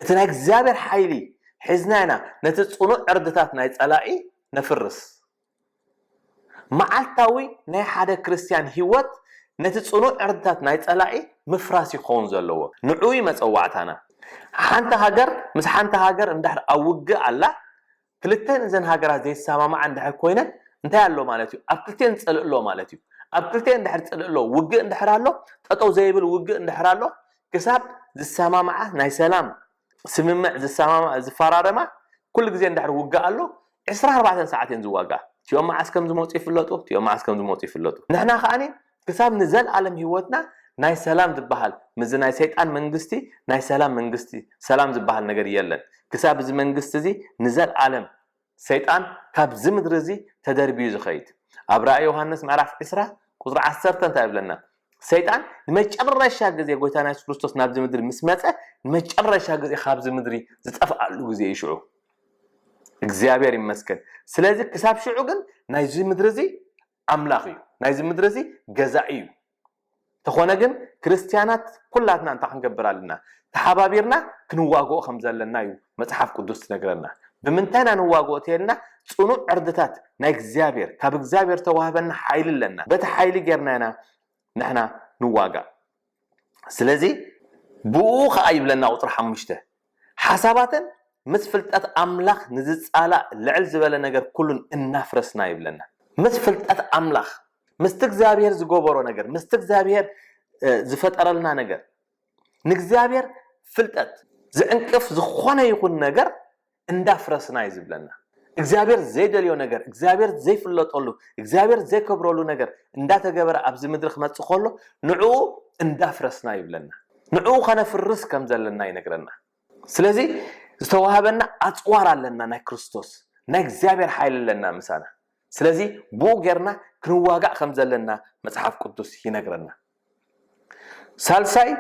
እቲ ናይ እግዚኣብሔር ሓይሊ ሒዝና ኢና ነቲ ጽኑዕ ዕርድታት ናይ ጸላኢ ነፍርስ። መዓልታዊ ናይ ሓደ ክርስትያን ህይወት ነቲ ጽኑዕ ዕርድታት ናይ ጸላኢ ምፍራስ ይኸውን ዘለዎ። ንዑ እዩ መጸዋዕታና። ሓንቲ ሃገር ምስ ሓንቲ ሃገር እንድሕር ኣብ ውግእ ኣላ፣ ክልተን እዘን ሃገራት ዘይሰማማዓ እንድሕር ኮይነን እንታይ ኣሎ ማለት እዩ? ኣብ ክልተን ጽልእ ኣሎ ማለት እዩ። ኣብ ክልተን እንድሕር ጽልእ ኣሎ፣ ውግእ እንድሕር ኣሎ፣ ጠጠው ዘይብል ውግእ እንድሕር ኣሎ፣ ክሳብ ዝሰማማዓ ናይ ሰላም ስምምዕ ዝሰማማ ዝፈራረማ ኩሉ ግዜ እንድሕር ውግእ ኣሎ ዕስራ ኣርባዕተ ሰዓት እየን ዝዋጋ። እቲኦም መዓስ ከም ዝመፁ ይፍለጡ፣ እቲኦም መዓስ ከም ዝመፁ ይፍለጡ። ንሕና ከዓኒ ክሳብ ንዘለኣለም ህይወትና ናይ ሰላም ዝበሃል ምስዚ ናይ ሰይጣን መንግስቲ ናይ ሰላም መንግስቲ ሰላም ዝበሃል ነገር የለን። ክሳብ እዚ መንግስቲ እዚ ንዘለኣለም ሰይጣን ካብዚ ምድሪ እዚ ተደርብዩ ዝኸይድ። ኣብ ራእይ ዮሃንስ ምዕራፍ ዕስራ ቁፅሪ ዓሰርተ እንታይ ይብለና? ሰይጣን ንመጨረሻ ግዜ ጎይታና የሱስ ክርስቶስ ናብዚ ምድሪ ምስ መጸ ንመጨረሻ ግዜ ካብዚ ምድሪ ዝጠፍኣሉ ግዜ እዩ ሽዑ። እግዚኣብሔር ይመስገን። ስለዚ ክሳብ ሽዑ ግን ናይዚ ምድሪ እዚ ኣምላኽ እዩ፣ ናይዚ ምድሪ እዚ ገዛኢ እዩ። ተኾነ ግን ክርስትያናት ኩላትና እንታይ ክንገብር ኣለና? ተሓባቢርና ክንዋግኦ ከም ዘለና እዩ መጽሓፍ ቅዱስ ትነግረና። ብምንታይ ኢና ንዋግኦ ተልና? ጽኑዕ ዕርድታት ናይ እግዚኣብሔር፣ ካብ እግዚኣብሔር ተዋህበና ሓይሊ ኣለና። በቲ ሓይሊ ጌርና ኢና ንሕና ንዋጋእ። ስለዚ ብኡ ኸዓ ይብለና ቁፅሪ ሓሙሽተ፣ ሓሳባተን ምስ ፍልጠት ኣምላኽ ንዝጻላእ ልዕል ዝበለ ነገር ኩሉን እናፍረስና ይብለና። ምስ ፍልጠት ኣምላኽ ምስቲ እግዚኣብሔር ዝገበሮ ነገር ምስቲ እግዚኣብሔር ዝፈጠረልና ነገር ንእግዚኣብሔር ፍልጠት ዝዕንቅፍ ዝኾነ ይኹን ነገር እንዳፍረስና እዩ ዝብለና። እግዚኣብሔር ዘይደልዮ ነገር እግዚኣብሔር ዘይፍለጠሉ እግዚኣብሔር ዘይከብረሉ ነገር እንዳተገበረ ኣብዚ ምድሪ ክመፅእ ከሎ ንዕኡ እንዳፍረስና ይብለና። ንዕኡ ከነፍርስ ከም ዘለና ይነግረና። ስለዚ ዝተዋህበና ኣፅዋር ኣለና ናይ ክርስቶስ ናይ እግዚኣብሔር ሓይሊ ኣለና ምሳና። ስለዚ ብኡ ጌርና ክንዋጋእ ከም ዘለና መፅሓፍ ቅዱስ ይነግረና። ሳልሳይ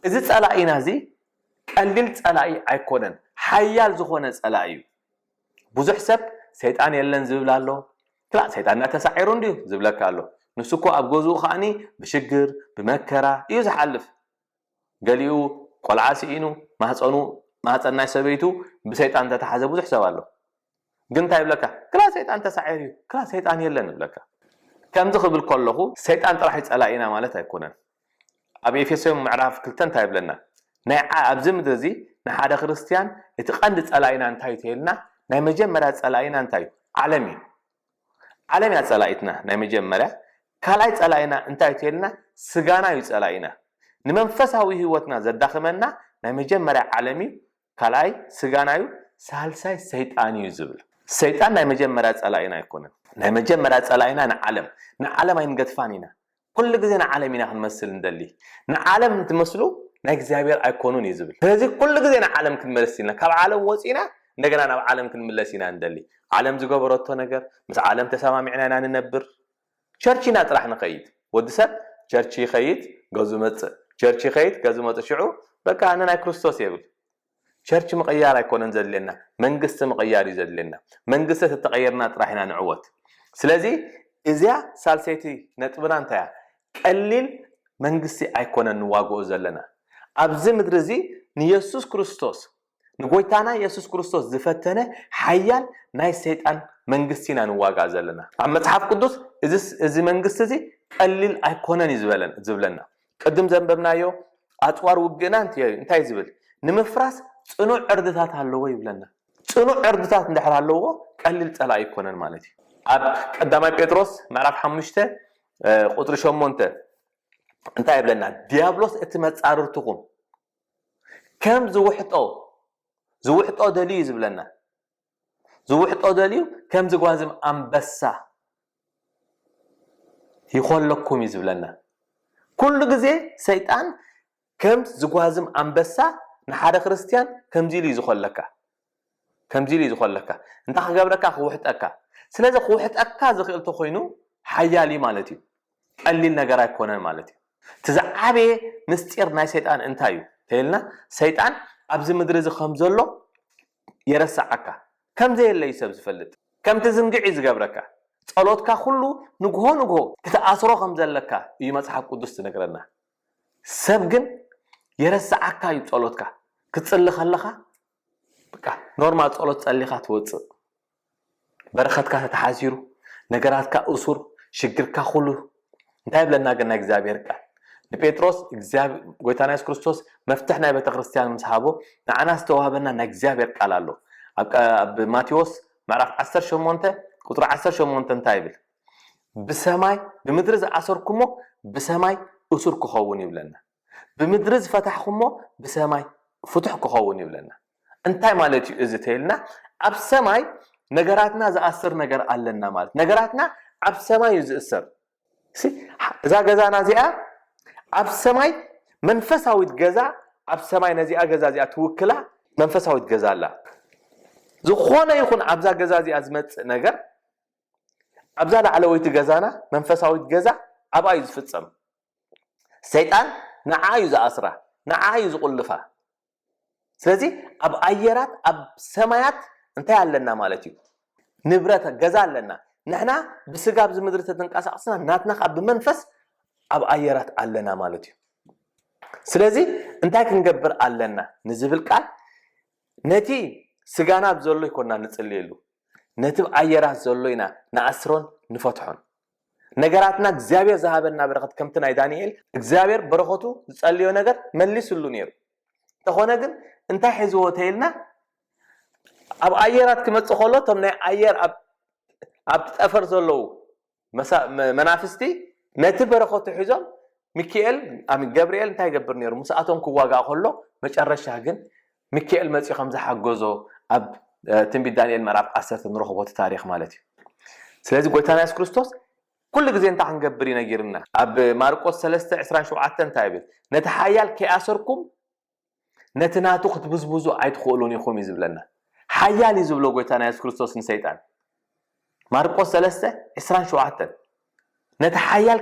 እዚ ፀላኢና እዚ ቀሊል ፀላኢ ኣይኮነን፣ ሓያል ዝኾነ ፀላኢ እዩ። ብዙሕ ሰብ ሰይጣን የለን ዝብል ኣሎ። ክላእ ሰይጣን እናተሳዒሩ እንድዩ ዝብለካ ኣሎ። ንሱ እኮ ኣብ ገዝኡ ከዓኒ ብሽግር ብመከራ እዩ ዝሓልፍ። ገሊኡ ቆልዓ ስኢኑ ማህፀኑ ማህፀን ናይ ሰበይቱ ብሰይጣን እንተተሓዘ ብዙሕ ሰብ ኣሎ። ግን እንታይ ይብለካ? ክላ ሰይጣን ተሳዒሩ እዩ፣ ክላ ሰይጣን የለን ይብለካ። ከምዚ ክብል ከለኹ ሰይጣን ጥራሕ እዩ ጸላኢና ማለት ኣይኮነን። ኣብ ኤፌሶን ምዕራፍ ክልተ እንታይ ይብለና? ናይ ዓ- ኣብዚ ምድሪ እዚ ንሓደ ክርስትያን እቲ ቀንዲ ጸላኢና እንታይ እዩ ተይልና? ናይ መጀመርያ ጸላኢና እንታይ እዩ? ዓለም እዩ። ዓለም እያ ጸላኢትና ናይ መጀመርያ። ካልኣይ ጸላኢና እንታይ እዩ ተይልና? ስጋና እዩ ጸላኢና። ንመንፈሳዊ ህይወትና ዘዳኽመና ናይ መጀመርያ ዓለም እዩ። ካልኣይ ስጋና እዩ፣ ሳልሳይ ሰይጣን እዩ ዝብል። ሰይጣን ናይ መጀመርያ ጸላኢና ኣይኮነን። ናይ መጀመርያ ጸላኢና ንዓለም፣ ንዓለም ኣይንገድፋን ኢና። ኩሉ ግዜ ንዓለም ኢና ክንመስል እንደሊ። ንዓለም እንትመስሉ ናይ እግዚኣብሔር ኣይኮኑን እዩ ዝብል። ስለዚ ኩሉ ግዜ ንዓለም ክንመልስ ኢና፣ ካብ ዓለም ወፂና እንደገና ናብ ዓለም ክንምለስ ኢና እንደሊ። ዓለም ዝገበረቶ ነገር ምስ ዓለም ተሰማሚዕና ኢና ንነብር። ቸርች ኢና ጥራሕ ንኸይድ። ወዲ ሰብ ቸርች ይኸይድ፣ ገዙ መፅእ፣ ቸርች ይኸይድ፣ ገዙ መፅእ። ሽዑ በቃ ኣነ ናይ ክርስቶስ የብል። ቸርች ምቕያር ኣይኮነን ዘድልየና፣ መንግስቲ ምቕያር እዩ ዘድልየና። መንግስቲ ተተቐየርና ጥራሕ ኢና ንዕወት። ስለዚ እዚያ ሳልሰይቲ ነጥብና እንታይ እያ? ቀሊል መንግስቲ ኣይኮነን ንዋግኦ ዘለና። ኣብዚ ምድሪ እዚ ንየሱስ ክርስቶስ ንጎይታና የሱስ ክርስቶስ ዝፈተነ ሓያል ናይ ሰይጣን መንግስቲ ኢና ንዋጋእ ዘለና። ኣብ መጽሓፍ ቅዱስ እዚ መንግስቲ እዚ ቀሊል ኣይኮነን እዩ ዝበለን ዝብለና። ቅድም ዘንበብናዮ ኣጽዋር ውግእና እንታይ ዝብል ንምፍራስ ጽኑዕ ዕርድታት ኣለዎ ይብለና። ጽኑዕ ዕርድታት እንድሕር ኣለዎ ቀሊል ጸላኢ ኣይኮነን ማለት እዩ። ኣብ ቀዳማይ ጴጥሮስ ምዕራፍ ሓሙሽተ ቁፅሪ ሸሞንተ እንታይ ይብለና? ዲያብሎስ እቲ መጻርርትኹም ከም ዝውሕጦ ዝውሕጦ ደልዩ እዩ ዝብለና። ዝውሕጦ ደልዩ ከም ዝጓዝም ኣንበሳ ይኾለኩም እዩ ዝብለና። ኩሉ ግዜ ሰይጣን ከም ዝጓዝም ኣንበሳ ንሓደ ክርስትያን ከምዚ ኢሉ እዩ ዝኾለካ። ከምዚ ኢሉ እዩ ዝኾለካ። እንታይ ክገብረካ? ክውሕጠካ። ስለዚ ክውሕጠካ ዝኽእል ተኾይኑ ሓያል እዩ ማለት እዩ። ቀሊል ነገር ኣይኮነን ማለት እዩ። እቲ ዝዓበየ ምስጢር ናይ ሰይጣን እንታይ እዩ ተይልና፣ ሰይጣን ኣብዚ ምድሪ እዚ ከም ዘሎ የረስዓካ። ከም ዘየለ እዩ ሰብ ዝፈልጥ። ከምቲ ዝንግዕ እዩ ዝገብረካ። ጸሎትካ ኩሉ ንግሆ ንግሆ ክትኣስሮ ከም ዘለካ እዩ መጽሓፍ ቅዱስ ዝነግረና። ሰብ ግን የረስዓካ እዩ ጸሎትካ። ክትጽሊ ከለኻ በቃ ኖርማል ጸሎት ጸሊኻ ትወጽእ። በረኸትካ ተተሓሲሩ፣ ነገራትካ እሱር፣ ሽግርካ ኩሉ። እንታይ ይብለና ግን ናይ እግዚኣብሔር ቃል? ንጴጥሮስ እግዚኣብ-፣ ጎይታና የሱስ ክርስቶስ መፍትሕ ናይ ቤተ ክርስቲያን ምስ ሃቦ፣ ንዓና ዝተዋህበና ናይ እግዚኣብሔር ቃል ኣሎ። ኣብ ቀ-፣ ኣብ ማቴዎስ ምዕራፍ ዓሰርተ ሸሞንተ ቁጽሪ ዓሰርተ ሸሞንተ እንታይ ይብል? "ብሰማይ፣ ብምድሪ ዝኣሰርኩሞ ብሰማይ እሱር ክኸውን" ይብለና። "ብምድሪ ዝፈታሕኩሞ ብሰማይ ፍቱሕ ክኸውን" ይብለና። እንታይ ማለት እዩ እዚ ተይልና? ኣብ ሰማይ ነገራትና ዝኣስር ነገር ኣለና ማለት። ነገራትና ኣብ ሰማይ እዩ ዝእሰር። ሲ፣ እዛ ገዛና እዚኣ ኣብ ሰማይ መንፈሳዊት ገዛ፣ ኣብ ሰማይ ነዚኣ ገዛ እዚኣ ትውክላ መንፈሳዊት ገዛ ኣላ። ዝኾነ ይኹን ኣብዛ ገዛ እዚኣ ዝመጽእ ነገር፣ ኣብዛ ላዕለወይቲ ገዛና መንፈሳዊት ገዛ ኣብኣ እዩ ዝፍጸም። ሰይጣን ንዓ እዩ ዝኣስራ፣ ንዓ እዩ ዝቑልፋ። ስለዚ ኣብ ኣየራት፣ ኣብ ሰማያት እንታይ ኣለና ማለት እዩ? ንብረት፣ ገዛ ኣለና። ንሕና ብስጋ ኣብዚ ምድሪ ተተንቀሳቕስና፣ ናትና ከዓ ብመንፈስ ኣብ ኣየራት ኣለና ማለት እዩ። ስለዚ እንታይ ክንገብር ኣለና ንዝብል ቃል፣ ነቲ ስጋና ኣብ ዘሎ ይኮና ንጽልየሉ፣ ነቲ ኣብ ኣየራት ዘሎ ኢና ንኣስሮን ንፈትሖን። ነገራትና እግዚኣብሔር ዝሃበና በረኸት፣ ከምቲ ናይ ዳንኤል እግዚኣብሔር በረኸቱ ዝጸልዮ ነገር መሊስሉ ነይሩ። እንተኾነ ግን እንታይ ሒዝዎ ተይልና፣ ኣብ ኣየራት ክመጽእ ከሎ እቶም ናይ ኣየር ኣብ፣ ኣብቲ ጠፈር ዘለዉ መሳ-፣ መ-፣ መናፍስቲ ነቲ በረኸቱ ሒዞም ሚካኤል፣ ኣም-፣ ገብርኤል እንታይ ይገብር ነይሩ? ምስኣቶም ክዋጋእ ከሎ መጨረሻ ግን ሚካኤል መጺኡ ከም ዝሓገዞ ኣብ፣ እ፣ ትንቢት ዳንኤል ምዕራፍ ዓሰርተ ንረኽቦ እቲ ታሪኽ ማለት እዩ። ስለዚ ጎይታና የሱስ ክርስቶስ ኩሉ ግዜ እንታይ ክንገብር እዩ ነጊርና? ኣብ ማርቆስ ሰለስተ ዕስራን ሸውዓተን እንታይ ይብል? "ነቲ ሓያል ከይኣሰርኩም ነቲ ናቱ ክትብዝብዙ ኣይትኽእሉን ኢኹም" እዩ ዝብለና። ሓያል እዩ ዝብሎ ጎይታና የሱስ ክርስቶስ ንሰይጣን። ማርቆስ ሰለስተ ዕስራን ሸውዓተን፣ "ነቲ ሓያል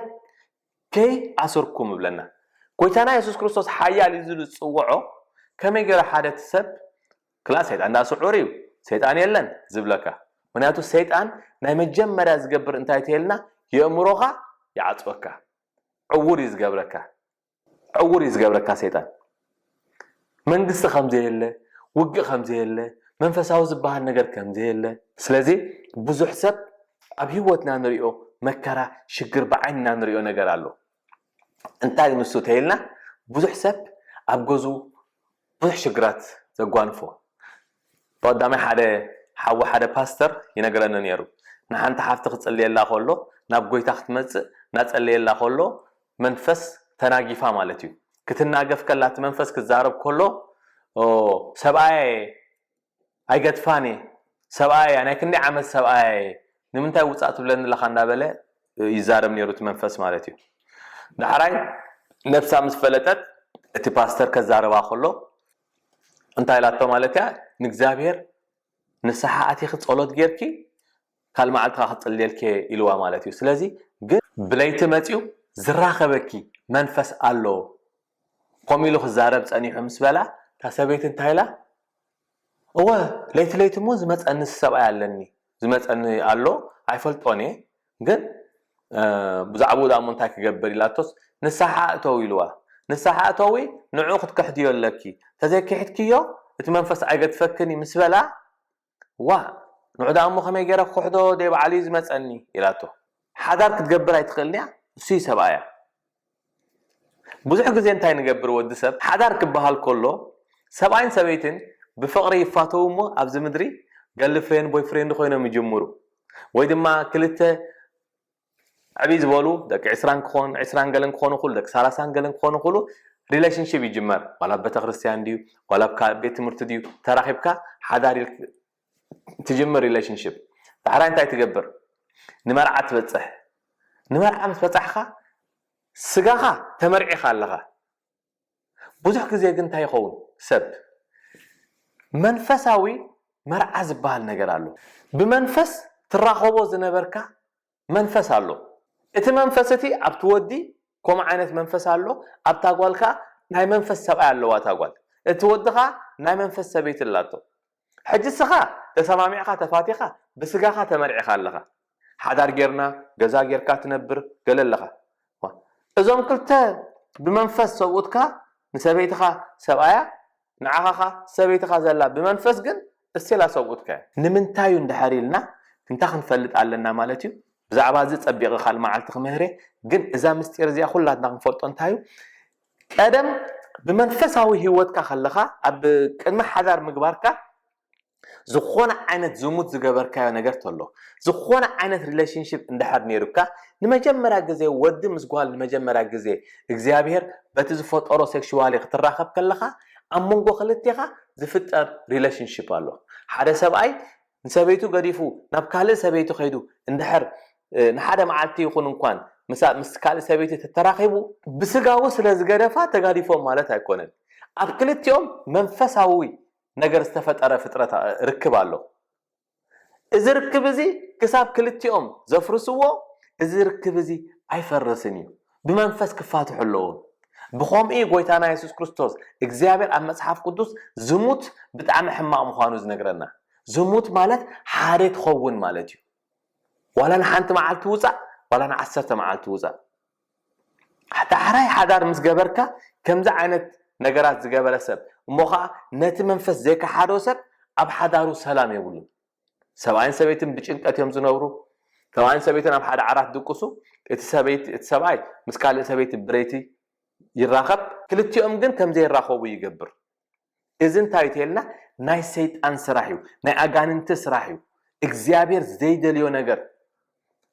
ከይኣሰርኩም" ይብለና። ጎይታና የሱስ ክርስቶስ ሓያል እዩ ዝብል ዝጽውዖ፣ ከመይ ገይሩ ሓደ እቲ ሰብ፣ ክላ ሰይጣን እንዳ ስዑር እዩ፣ ሰይጣን የለን ዝብለካ? ምክንያቱ ሰይጣን ናይ መጀመርያ ዝገብር እንታይ ተይልና፣ የእምሮኻ ይዓጽወካ፣ ዕውር እዩ ዝገብረካ። ዕውር እዩ ዝገብረካ ሰይጣን። መንግስቲ ከም ዘየለ፣ ውግእ ከም ዘየለ፣ መንፈሳዊ ዝበሃል ነገር ከም ዘየለ። ስለዚ ብዙሕ ሰብ ኣብ ህይወትና ንሪኦ መከራ፣ ሽግር ብዓይንና ንሪኦ ነገር ኣሎ። እንታይ እዩ ንሱ ተይልና፣ ብዙሕ ሰብ ኣብ ገዝኡ ብዙሕ ሽግራት ዘጓንፎ። ብቐዳማይ ሓደ ሓዊ፣ ሓደ ፓስተር ይነግረኒ ነይሩ። ንሓንቲ ሓፍቲ ክጽልየላ ከሎ፣ ናብ ጎይታ ክትመጽእ እናጸለየላ ከሎ፣ መንፈስ ተናጊፋ ማለት እዩ። ክትናገፍ ከላ፣ እቲ መንፈስ ክዛረብ ከሎ፣ "ኦ፣ ሰብኣየ ኣይገድፋን እየ፣ ሰብኣየ፣ ናይ ክንደይ ዓመት ሰብኣየ፣ ንምንታይ ውጻእ ትብለኒ ኣለኻ?" እንዳበለ ይዛረብ ነይሩ እቲ መንፈስ ማለት እዩ። ዳሕራይ ነብሳ ምስ ፈለጠት፣ እቲ ፓስተር ከዛረባ ከሎ እንታይ ኢላቶ ማለት እያ? "ንእግዚኣብሔር ንስሓ ኣቲኺ ጸሎት ጌርኪ፣ ካልእ መዓልቲ ከኣ ክጽልየልኪ" ኢልዋ ማለት እዩ። ስለዚ ግን ብለይቲ መጺኡ ዝራኸበኪ መንፈስ ኣሎ፣ ከምኡ ኢሉ ክዛረብ ጸኒሑ ምስ በላ፣ እታ ሰበይቲ እንታይ ኢላ? "እወ፣ ለይቲ ለይቲ እሞ ዝመጸኒ ሰብኣይ ኣለኒ፣ ዝመጸኒ ኣሎ፣ ኣይፈልጦን እየ፣ ግን፣ እ፣ ብዛዕባኡ ደኣ እሞ እንታይ ክገብር?" ኢላቶስ፣ "ንስሓ እተዊ" ኢልዋ። "ንስሓ እተዊ፣ ንዕኡ ክትክሕድዮ ኣለኪ፣ ተዘይክሒድክዮ፣ እቲ መንፈስ ኣይገድፈክን እዩ" ምስ በላ፣ "ዋእ፣ ንዑ ደኣ እሞ ከመይ ገይረ ክኽሕዶ? ደይ ባዕሉ እዩ ዝመጸኒ" ኢላቶ። ሓዳር ክትገብር ኣይትኽእልን እያ፣ እሱ እዩ ሰብኣያ። ብዙሕ ግዜ እንታይ ንገብር? ወዲ ሰብ ሓዳር ክበሃል ከሎ፣ ሰብኣይን ሰበይትን ብፍቕሪ ይፋተዉ እሞ ኣብዚ ምድሪ ገርልፍሬንድ ቦይፍሬንድ ኮይኖም ይጅምሩ። ወይ ድማ ክልተ ዕብይ ዝበሉ ደቂ ዕስራን ክኾን፣ ዕስራን ገለን ክኾኑ ይኽእሉ፣ ደቂ ሰላሳን ገለን ክኾኑ ይኽእሉ፣ ሪሌሽንሺፕ ይጅመር። ዋላ ኣብ ቤተክርስትያን ድዩ፣ ዋላ ኣብ ካ-፣ ቤት ትምህርቲ ድዩ፣ ተራኺብካ ሓዳር ኢልክ-፣ ትጅምር ሪሌሽንሺፕ። ዳሕራይ እንታይ ትገብር? ንመርዓ ትበጽሕ። ንመርዓ ምስ በጻሕኻ፣ ስጋኻ ተመርዒኻ ኣለኻ። ብዙሕ ግዜ ግን እንታይ ይኸውን? ሰብ መንፈሳዊ መርዓ ዝበሃል ነገር ኣሎ። ብመንፈስ ትራኸቦ ዝነበርካ መንፈስ ኣሎ። እቲ መንፈስ እቲ ኣብቲ ወዲ ከምኡ ዓይነት መንፈስ ኣሎ፣ ኣብታ ጓል ከኣ ናይ መንፈስ ሰብኣይ ኣለዋ እታ ጓል። እቲ ወዲ ከኣ ናይ መንፈስ ሰበይቲ ኣላቶ። ሕጂ እስኻ ተሰማሚዕካ፣ ተፋቲኻ፣ ብስጋኻ ተመርዒኻ ኣለኻ። ሓዳር ጌርና፣ ገዛ ጌርካ ትነብር ገለ ኣለኻ። እዞም ክልተ ብመንፈስ ሰብኡትካ ንሰበይትኻ ሰብኣያ ንዓኻኻ ሰበይትኻ ዘላ ብመንፈስ ግን እስቴላ ሰብኡትካ እያ። ንምንታይ እዩ እንድሕር ኢልና እንታይ ክንፈልጥ ኣለና ማለት እዩ? ብዛዕባ እዚ ጸቢቐ ካልእ መዓልቲ ክምህር እየ። ግን እዛ ምስጢር እዚኣ ኩላትና ክንፈልጦ እንታይ እዩ? ቀደም ብመንፈሳዊ ህይወትካ ከለኻ ኣብ ቅድሚ ሓዳር ምግባርካ ዝኾነ ዓይነት ዝሙት ዝገበርካዮ ነገር ተሎ፣ ዝኾነ ዓይነት ሪሌሽንሽፕ እንድሕር ነይሩካ፣ ንመጀመርያ ግዜ ወዲ ምስ ጓል ንመጀመርያ ግዜ እግዚኣብሔር በቲ ዝፈጠሮ ሴክሽዋሊ ክትራኸብ ከለኻ ኣብ መንጎ ክልቴኻ ዝፍጠር ሪሌሽንሽፕ ኣሎ። ሓደ ሰብኣይ ንሰበይቱ ገዲፉ ናብ ካልእ ሰበይቲ ከይዱ እንድሕር ንሓደ መዓልቲ ይኹን እንኳን ምስ ካልእ ሰበይቲ ተተራኺቡ ብስጋዊ ስለ ዝገደፋ ተጋዲፎም ማለት ኣይኮነን። ኣብ ክልቲኦም መንፈሳዊ ነገር ዝተፈጠረ ፍጥረት ርክብ ኣሎ። እዚ ርክብ እዚ ክሳብ ክልቲኦም ዘፍርስዎ እዚ ርክብ እዚ ኣይፈርስን እዩ። ብመንፈስ ክፋትሑ ኣለዎም። ብኸምኡ እዩ ጎይታና የሱስ ክርስቶስ እግዚኣብሔር ኣብ መጽሓፍ ቅዱስ ዝሙት ብጣዕሚ ሕማቕ ምዃኑ ዝነግረና። ዝሙት ማለት ሓደ ትኸውን ማለት እዩ። ዋላ ንሓንቲ መዓልቲ ውፃእ ዋላ ንዓሰርተ መዓልቲ ውፃእ። ዳሕራይ ሓዳር ምስ ገበርካ ከምዚ ዓይነት ነገራት ዝገበረ ሰብ እሞ ከዓ ነቲ መንፈስ ዘይከሓዶ ሰብ ኣብ ሓዳሩ ሰላም የብሉን። ሰብኣይን ሰበይትን ብጭንቀት እዮም ዝነብሩ። ሰብኣይን ሰበይትን ኣብ ሓደ ዓራት ድቅሱ፣ እቲ ሰበይቲ እቲ ሰብኣይ ምስ ካልእ ሰበይቲ ብረይቲ ይራኸብ፣ ክልቲኦም ግን ከም ዘይራኸቡ ይገብር። እዚ እንታይ እዩ ተልና? ናይ ሰይጣን ስራሕ እዩ፣ ናይ ኣጋንንቲ ስራሕ እዩ። እግዚኣብሔር ዘይደልዮ ነገር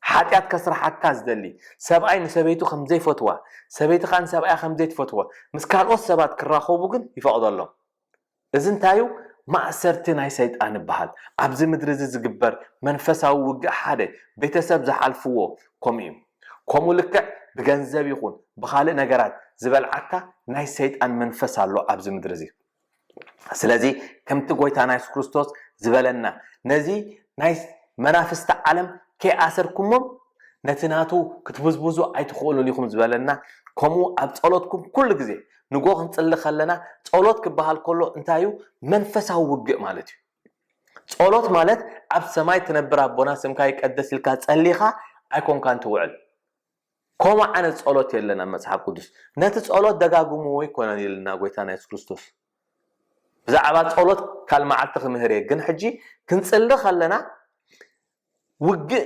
ሓጢኣት ከስርሓካ ዝደሊ ሰብኣይ ንሰበይቱ ከም ዘይፈትዋ፣ ሰበይቲ ከዓ ንሰብኣያ ከም ዘይትፈትዎ፣ ምስ ካልኦት ሰባት ክራኸቡ ግን ይፈቕደሎም። እዚ እንታይ እዩ? ማእሰርቲ ናይ ሰይጣን ይበሃል። ኣብዚ ምድሪ እዚ ዝግበር መንፈሳዊ ውግእ ሓደ ቤተሰብ ዝሓልፍዎ ከምኡ እዩ። ከምኡ ልክዕ ብገንዘብ ይኹን ብኻልእ ነገራት ዝበልዓካ ናይ ሰይጣን መንፈስ ኣሎ ኣብዚ ምድሪ እዚ። ስለዚ ከምቲ ጎይታና የሱስ ክርስቶስ ዝበለና ነዚ ናይ መናፍስቲ ዓለም ከይኣሰርኩሞም ነቲ ናቱ ክትብዝብዙ ኣይትኽእሉን ኢኹም ዝበለና። ከምኡ ኣብ ጸሎትኩም ኩሉ ግዜ ንጎ ክንጽሊ ከለና ጸሎት ክበሃል ከሎ እንታይ እዩ? መንፈሳዊ ውግእ ማለት እዩ። ጸሎት ማለት ኣብ ሰማይ ትነብር ኣቦና ስምካ ይቀደስ ኢልካ ጸሊኻ ኣይኮንካን ትውዕል። ከምኡ ዓይነት ጸሎት የለን ኣብ መጽሓፍ ቅዱስ። ነቲ ጸሎት ደጋግምዎ ኣይኮነን ኢልና ጎይታና የሱስ ክርስቶስ። ብዛዕባ ጸሎት ካልእ መዓልቲ ክምህር እየ፣ ግን ሕጂ ክንጽሊ ከለና ውግእ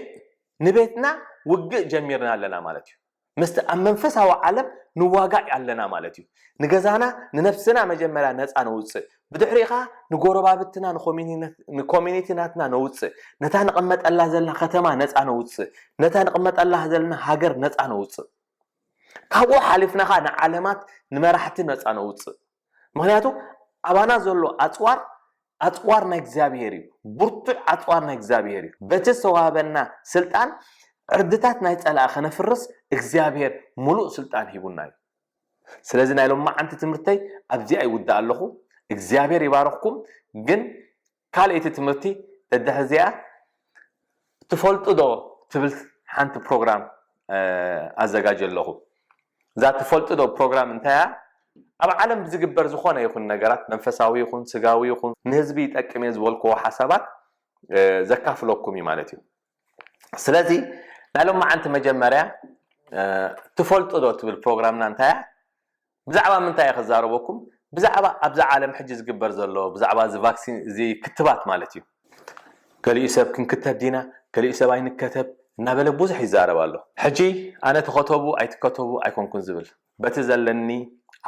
ንቤትና ውግእ ጀሚርና ኣለና ማለት እዩ። ምስቲ ኣብ መንፈሳዊ ዓለም ንዋጋእ ኣለና ማለት እዩ። ንገዛና ንነብስና መጀመርያ ነፃ ነውፅእ፣ ብድሕሪኡ ከዓ ንጎረባብትና ንኮሚኒነት- ንኮሚኒቲ ናትና ነውፅእ፣ ነታ ንቕመጠላ ዘለና ከተማ ነፃ ነውፅእ፣ ነታ ንቕመጠላ ዘለና ሃገር ነፃ ነውፅእ። ካብኡ ሓሊፍና ከዓ ንዓለማት ንመራሕቲ ነፃ ነውፅእ። ምክንያቱ ኣባና ዘሎ ኣፅዋር ኣፅዋር ናይ እግዚኣብሄር እዩ። ብርቱዕ ኣፅዋር ናይ እግዚኣብሄር እዩ። በቲ ዝተዋህበና ስልጣን ዕርድታት ናይ ፀላእ ከነፍርስ እግዚኣብሄር ሙሉእ ስልጣን ሂቡና እዩ። ስለዚ ናይ ሎማዓንቲ ትምህርተይ ኣብዚኣ ይውዳእ ኣለኹ። እግዚኣብሄር ይባርኽኩም። ግን ካልኣይቲ ትምህርቲ ደድሕሪ እዚኣ ትፈልጡ ዶ ትብል ሓንቲ ፕሮግራም ኣዘጋጅ ኣለኹ። እዛ ትፈልጡ ዶ ፕሮግራም እንታይ እያ? ኣብ ዓለም ብዝግበር ዝኾነ ይኹን ነገራት መንፈሳዊ ይኹን ስጋዊ ይኹን ንህዝቢ ይጠቅም እየ ዝበልክዎ ሓሳባት ዘካፍለኩም እዩ ማለት እዩ። ስለዚ ናይ ሎማዓንቲ መጀመርያ ትፈልጡ ዶ ትብል ፕሮግራምና እንታይ እያ? ብዛዕባ ምንታይ እየ ክዛረበኩም? ብዛዕባ ኣብዛ ዓለም ሕጂ ዝግበር ዘሎ ብዛዕባ እዚ ቫክሲን እዚ ክትባት ማለት እዩ። ገሊኡ ሰብ ክንክተብ ዲና፣ ገሊኡ ሰብ ኣይንከተብ እናበለ ብዙሕ ይዛረብ ኣሎ። ሕጂ ኣነ ተኸተቡ ኣይትከተቡ ኣይኮንኩን ዝብል፣ በቲ ዘለኒ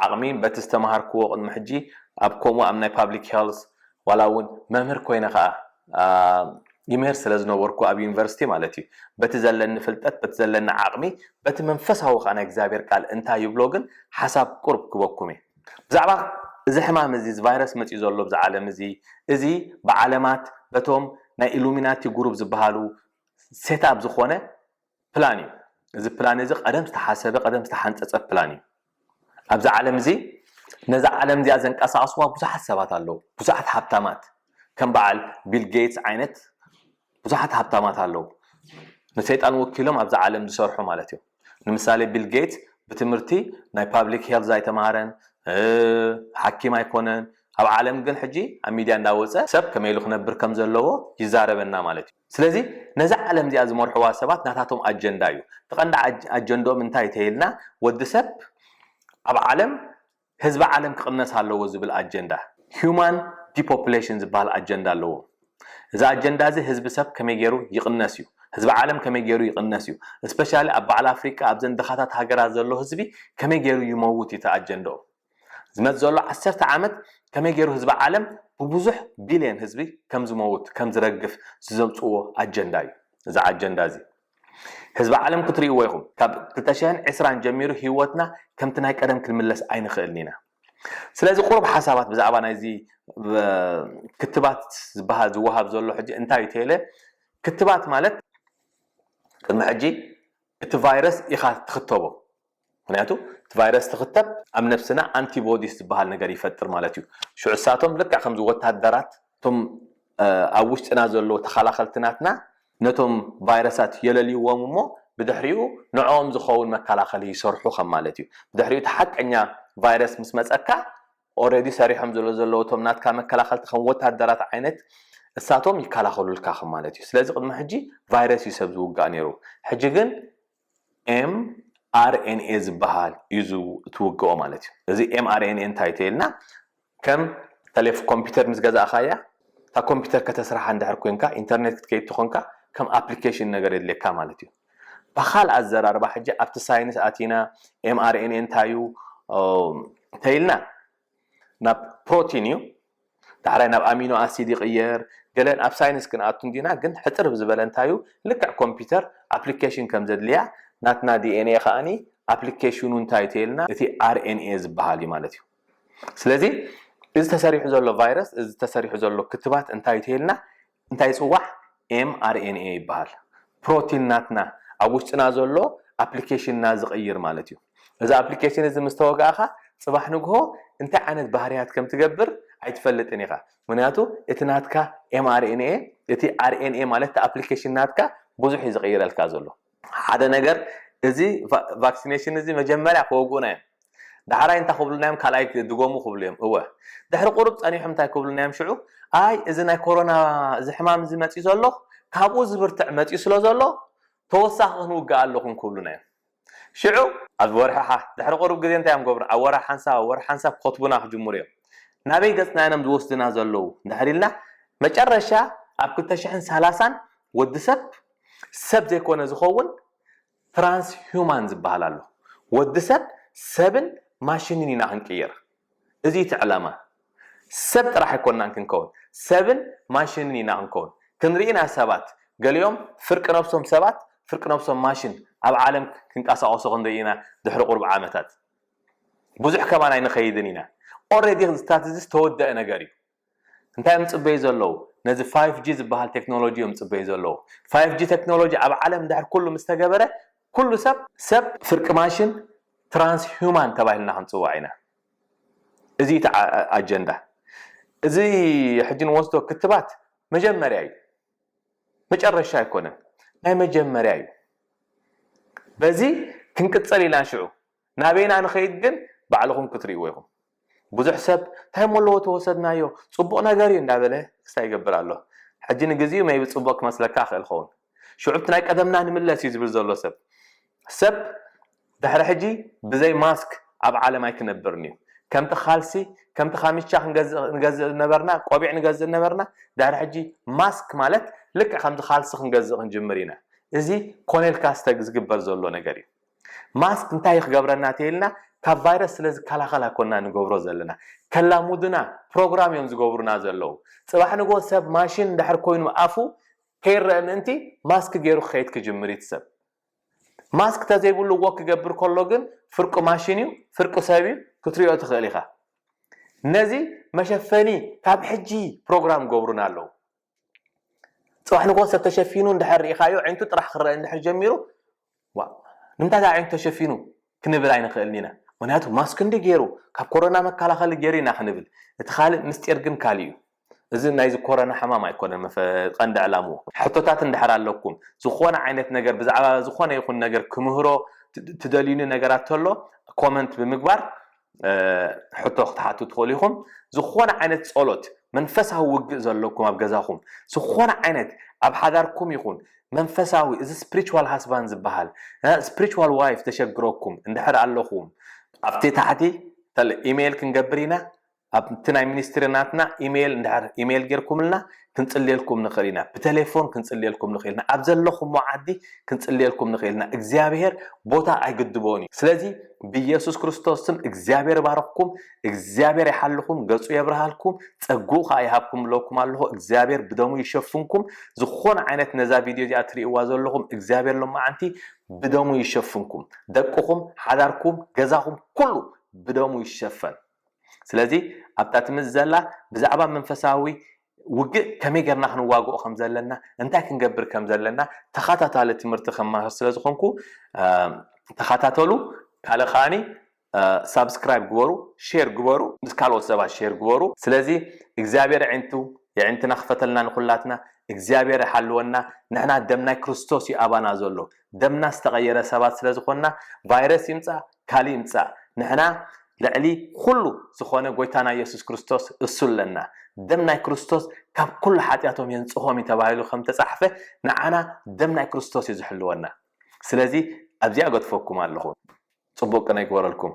ዓቕሚ በቲ ዝተምሃርክዎ ቅድሚ ሕጂ ኣብ ከምኡ ኣብ ናይ ፓብሊክ ሄልስ ዋላ እውን መምህር ኮይነ ከዓ ይምህር ስለ ዝነበርኩ ኣብ ዩኒቨርሲቲ ማለት እዩ፣ በቲ ዘለኒ ፍልጠት በቲ ዘለኒ ዓቕሚ በቲ መንፈሳዊ ከዓ ናይ እግዚኣብሔር ቃል እንታይ ይብሎ ግን ሓሳብ ቁርብ ክበኩም እየ። ብዛዕባ እዚ ሕማም እዚ እዚ ቫይረስ መፅኡ ዘሎ ብዛ ዓለም እዚ እዚ ብዓለማት በቶም ናይ ኢሉሚናቲ ጉሩብ ዝበሃሉ ሴት ኣፕ ዝኾነ ፕላን እዩ። እዚ ፕላን እዚ ቀደም ዝተሓሰበ ቀደም ዝተሓንፀፀ ፕላን እዩ። ኣብዚ ዓለም እዚ ነዛ ዓለም እዚኣ ዘንቀሳቐስዋ ብዙሓት ሰባት ኣለዉ። ብዙሓት ሃብታማት ከም በዓል ቢል ጌትስ ዓይነት ብዙሓት ሃብታማት ኣለዉ። ንሰይጣን ወኪሎም ኣብዛ ዓለም ዝሰርሑ ማለት እዮም። ንምሳሌ ቢል ጌትስ ብትምህርቲ ናይ ፓብሊክ ሄልዝ ኣይተምሃረን፣ ሓኪም ኣይኮነን። ኣብ ዓለም ግን ሕጂ ኣብ ሚድያ እንዳወፀ ሰብ ከመይ ኢሉ ክነብር ከም ዘለዎ ይዛረበና ማለት እዩ። ስለዚ ነዛ ዓለም እዚኣ ዝመርሕዋ ሰባት ናታቶም ኣጀንዳ እዩ። እቲ ቀንዲ ኣጀንድኦም እንታይ ተይልና ወዲ ሰብ ኣብ ዓለም ህዝቢ ዓለም ክቕነስ ኣለዎ ዝብል ኣጀንዳ። Human depopulation ዝበሃል ኣጀንዳ ኣለዎ። እዚ ኣጀንዳ እዚ ህዝቢ ሰብ ከመይ ገይሩ ይቕነስ እዩ፣ ህዝቢ ዓለም ከመይ ገይሩ ይቕነስ እዩ። Especially ኣብ በዓል ኣፍሪቃ ኣብዘን ድኻታት ሃገራት ዘሎ ህዝቢ ከመይ ገይሩ ይመውት እዩ እቲ ኣጀንዳኡ። ዝመጽእ ዘሎ ዓሰርተ ዓመት ከመይ ገይሩ ህዝቢ ዓለም ብብዙሕ ቢልዮን ህዝቢ ከም ዝመውት ከም ዝረግፍ ዝዘምጽዎ ኣጀንዳ እዩ። እዚ ኣጀንዳ እዚ ህዝቢ ዓለም ክትርእይዎ ኢኹም። ካብ ክልተ ሽሕን ዕስራን ጀሚሩ ህይወትና ከምቲ ናይ ቀደም ክንምለስ ኣይንኽእልን ኢና። ስለዚ ቁሩብ ሓሳባት ብዛዕባ ናይዚ ክትባት ዝበሃል ዝወሃብ ዘሎ ሕጂ እንታይ እዩ ተይለ ክትባት ማለት ቅድሚ ሕጂ እቲ ቫይረስ ኢኻ ትኽተቦ። ምክንያቱ እቲ ቫይረስ ትኽተብ ኣብ ነብስና ኣንቲቦዲስ ዝበሃል ነገር ይፈጥር ማለት እዩ። ሽዑ እሳቶም ልክዕ ከምዚ ወታደራት እቶም ኣብ ውሽጥና ዘለዉ ተኸላኸልቲ ናትና ነቶም ቫይረሳት የለልይዎም እሞ ብድሕሪኡ ንዕኦም ዝኸውን መከላኸሊ ይሰርሑ ከም ማለት እዩ። ብድሕሪኡ እቲ ሓቀኛ ቫይረስ ምስ መፀካ ኦረዲ ሰሪሖም ዝሎ ዘለዉ እቶም ናትካ መከላኸልቲ ከም ወታደራት ዓይነት እሳቶም ይከላኸሉልካ ከም ማለት እዩ። ስለዚ ቅድሚ ሕጂ ቫይረስ እዩ ሰብ ዝውጋእ ነይሩ። ሕጂ ግን ኤም ኣር ኤን ኤ ዝበሃል እዩ ትውግኦ ማለት እዩ። እዚ ኤም ኣር ኤን ኤ እንታይ ተይልና ከም ተሌፍ ኮምፒውተር ምስ ገዛእኻያ እታ ኮምፒውተር ከተስርሓ እንድሕር ኮንካ ኢንተርኔት ክትከይድ ተኾንካ ከም ኣፕሊኬሽን ነገር የድልየካ ማለት እዩ። ብካል ኣዘራርባ ሕጂ ኣብቲ ሳይንስ ኣቲና ኤም ኣር ኤን ኤ እንታይ እዩ ተይልና ናብ ፕሮቲን እዩ ዳሕራይ ናብ ኣሚኖ ኣሲድ ይቕየር ገለን ኣብ ሳይንስ ክንኣቱ እንዲና ግን ሕፅር ብዝበለ እንታይ እዩ ልክዕ ኮምፒውተር ኣፕሊኬሽን ከም ዘድልያ ናትና ዲኤንኤ ከኣኒ ኣፕሊኬሽኑ እንታይ ተይልና እቲ ኣርኤንኤ ዝበሃል እዩ ማለት እዩ። ስለዚ እዚ ተሰሪሑ ዘሎ ቫይረስ እዚ ተሰሪሑ ዘሎ ክትባት እንታይ ተይልና እንታይ ይፅዋዕ ኤምኣርኤንኤ ይበሃል። ፕሮቲን ናትና ኣብ ውሽጥና ዘሎ ኣፕሊኬሽንና ዝቕይር ማለት እዩ። እዚ ኣፕሊኬሽን እዚ ምስ ተወጋእኻ ፅባሕ ንግሆ እንታይ ዓይነት ባህርያት ከም ትገብር ኣይትፈልጥን ኢኻ። ምክንያቱ እቲ ናትካ ኤምኣርኤንኤ እቲ ኣርኤንኤ ማለት እቲ ኣፕሊኬሽን ናትካ ብዙሕ እዩ ዝቕይረልካ ዘሎ። ሓደ ነገር እዚ ቫክሲኔሽን እዚ መጀመርያ ክወግኡና እዮም። ዳሕራይ እንታይ ክብሉና እዮም? ካልኣይ ድገሙ ክብሉ እዮም። እወ ድሕሪ ቁሩብ ፀኒሖም እንታይ ክብሉና እዮም ሽዑ? ኣይ እዚ ናይ ኮሮና እዚ ሕማም እዚ መፂኡ ዘሎ ካብኡ ዝብርትዕ መፂኡ ስለ ዘሎ ተወሳኺ ክንውግእ ኣለኹም ክብሉና እዮም። ሽዑ ኣብ ወርሒ ሓ ድሕሪ ቁሩብ ግዜ እንታይ እዮም ገብሩ? ኣብ ወርሒ ሓንሳብ ኣብ ወርሒ ሓንሳብ ክኸትቡና ክጅምሩ እዮም። ናበይ ገፅና እዮም ዝወስድና ዘለዉ እንድሕር ኢልና መጨረሻ ኣብ ክልተ ሽሕን ሰላሳን ወዲ ሰብ ሰብ ዘይኮነ ዝኸውን ትራንስ ሂውማን ዝበሃል ኣሎ። ወዲ ሰብ ሰብን ማሽንን ኢና ክንቅየር። እዚ እቲ ዕላማ። ሰብ ጥራሕ ኣይኮንናን ክንከውን፣ ሰብን ማሽንን ኢና ክንከውን። ክንርኢ ኢና ሰባት ገሊኦም ፍርቂ ነብሶም ሰባት ፍርቂ ነብሶም ማሽን ኣብ ዓለም ክንቀሳቐሱ ክንርኢ ኢና ድሕሪ ቁሩብ ዓመታት። ብዙሕ ከማን ኣይንኸይድን ኢና። ኦረዲ ስታትስ ዝተወደአ ነገር እዩ። እንታይ እዮም ፅበዩ ዘለዉ? ነዚ ፋይቭ ጂ ዝበሃል ቴክኖሎጂ እዮም ፅበዩ ዘለዉ። ፋይቭ ጂ ቴክኖሎጂ ኣብ ዓለም ድሕር ኩሉ ምስ ተገበረ ኩሉ ሰብ ሰብ ፍርቂ ማሽን ትራንስ ሂውማን ተባሂልና ክንፅዋዕ ኢና። እዚ እቲ ኣጀንዳ። እዚ ሕጂ ንወስዶ ክትባት መጀመርያ እዩ፣ መጨረሻ ኣይኮነን፣ ናይ መጀመርያ እዩ። በዚ ክንቅፀል ኢና። ሽዑ ናበይና ንኸይድ ግን ባዕልኹም ክትርእይዎ ኢኹም። ብዙሕ ሰብ እንታይ እሞ ኣለዎ ተወሰድናዮ ፅቡቕ ነገር እዩ እንዳበለ ክስታይ ይገብር ኣሎ። ሕጂ ንግዚኡ መይቢ ፅቡቕ ክመስለካ ክእል ኸውን። ሽዑ እቲ ናይ ቀደምና ንምለስ እዩ ዝብል ዘሎ ሰብ ሰብ ድሕሪ ሕጂ ብዘይ ማስክ ኣብ ዓለም ኣይክነብርን እዩ። ከምቲ ካልሲ ከምቲ ካምቻ ንገዝእ ዝነበርና ቆቢዕ ንገዝእ ዝነበርና ድሕሪ ሕጂ ማስክ ማለት ልክዕ ከምዚ ካልሲ ክንገዝእ ክንጅምር ኢና። እዚ ኮነ ኢልካ ዝግበር ዘሎ ነገር እዩ። ማስክ እንታይ ክገብረና ተይልና ካብ ቫይረስ ስለ ዝከላኸል ኣይኮና ንገብሮ ዘለና ከላሙድና ፕሮግራም እዮም ዝገብሩና ዘለዉ። ፅባሕ ንጎ ሰብ ማሽን እንድሕር ኮይኑ ኣፉ ከይረአ ምእንቲ ማስክ ገይሩ ክኸይድ ክጅምር እቲ ሰብ። ማስክ ተዘይብሉ ወክ ክገብር ከሎ ግን ፍርቁ ማሽን እዩ ፍርቁ ሰብ እዩ ክትሪኦ ትኽእል ኢኻ። ነዚ መሸፈኒ ካብ ሕጂ ፕሮግራም ገብሩና ኣለዉ። ፅባሕ ንጎ ሰብ ተሸፊኑ እንድሕር ርኢኻዮ ዓይንቱ ጥራሕ ክረአ እንድሕር ጀሚሩ ዋ ንምንታይ ዓይንቱ ተሸፊኑ ክንብል ኣይንኽእልን ኢና። ምክንያቱ ማስክ እንዲ ገይሩ ካብ ኮሮና መከላኸሊ ገይሩ ኢና ክንብል እቲ ካልእ ምስጢር ግን ካልእ እዩ። እዚ ናይዚ ኮረና ሕማም ኣይኮነን ቀንዲ ዕላምኡ። ሕቶታት እንድሕር ኣለኩም ዝኾነ ዓይነት ነገር ብዛዕባ ዝኾነ ይኹን ነገር ክምህሮ ትደልዩኒ ነገራት ተሎ ኮመንት ብምግባር ሕቶ ክትሓቱ ትኽእሉ ኢኹም። ዝኾነ ዓይነት ጸሎት መንፈሳዊ ውግእ ዘለኩም ኣብ ገዛኹም ዝኾነ ዓይነት ኣብ ሓዳርኩም ይኹን መንፈሳዊ እዚ spiritual husband ዝበሃል spiritual wife ተሸግረኩም እንድሕር ኣለኹም ኣብቲ ታሕቲ ኢሜይል ክንገብር ኢና። ኣብቲ ናይ ሚኒስትሪ ናትና ኢሜይል እንድሕር ኢሜይል ጌርኩምልና ክንጽልየልኩም ንኽእል ኢና። ብቴሌፎን ክንጽልየልኩም ንኽእል ኢና። ኣብ ዘለኹሞ ዓዲ ክንጽልየልኩም ንኽእል ኢና። እግዚኣብሔር ቦታ ኣይግድቦን እዩ። ስለዚ ብኢየሱስ ክርስቶስ ስም እግዚኣብሔር ይባርኽኩም፣ እግዚኣብሔር ይሓልኹም፣ ገጹ የብርሃልኩም፣ ጸግኡ ከኣ ይሃብኩም እብለኩም ኣለኹ። እግዚኣብሔር ብደሙ ይሸፍንኩም። ዝኾነ ዓይነት ነዛ ቪድዮ እዚኣ ትርእይዋ ዘለኹም እግዚኣብሔር ሎማዓንቲ ብደሙ ይሸፍንኩም። ደቅኹም፣ ሓዳርኩም፣ ገዛኹም ኩሉ ብደሙ ይሸፈን። ስለዚ ኣብታ ትምስ ዘላ ብዛዕባ መንፈሳዊ ውግእ ከመይ ጌርና ክንዋግኦ ከም ዘለና እንታይ ክንገብር ከም ዘለና ተኸታታሊ ትምህርቲ ከማህር ስለ ዝኾንኩ ተኸታተሉ። ካልእ ከዓኒ ሳብስክራይብ ግበሩ፣ ሼር ግበሩ፣ ምስ ካልኦት ሰባት ሼር ግበሩ። ስለዚ እግዚኣብሔር ዕንቱ የዕንትና ክፈተልና ንኩላትና። እግዚኣብሔር ይሓልወና። ንሕና ደም ናይ ክርስቶስ እዩ ኣባና ዘሎ። ደምና ዝተቐየረ ሰባት ስለ ዝኾንና ቫይረስ ይምፃእ ካልእ ይምፃእ ንሕና ልዕሊ ኩሉ ዝኾነ ጎይታና ኢየሱስ ክርስቶስ እሱ ኣለና። ደም ናይ ክርስቶስ ካብ ኩሉ ሓጢኣቶም የንጽሆም እዩ ተባሂሉ ከም ተጻሕፈ ንዓና ደም ናይ ክርስቶስ እዩ ዝሕልወና። ስለዚ ኣብዚኣ ገድፈኩም ኣለኹ። ጽቡቅ ቅነ ይግበረልኩም።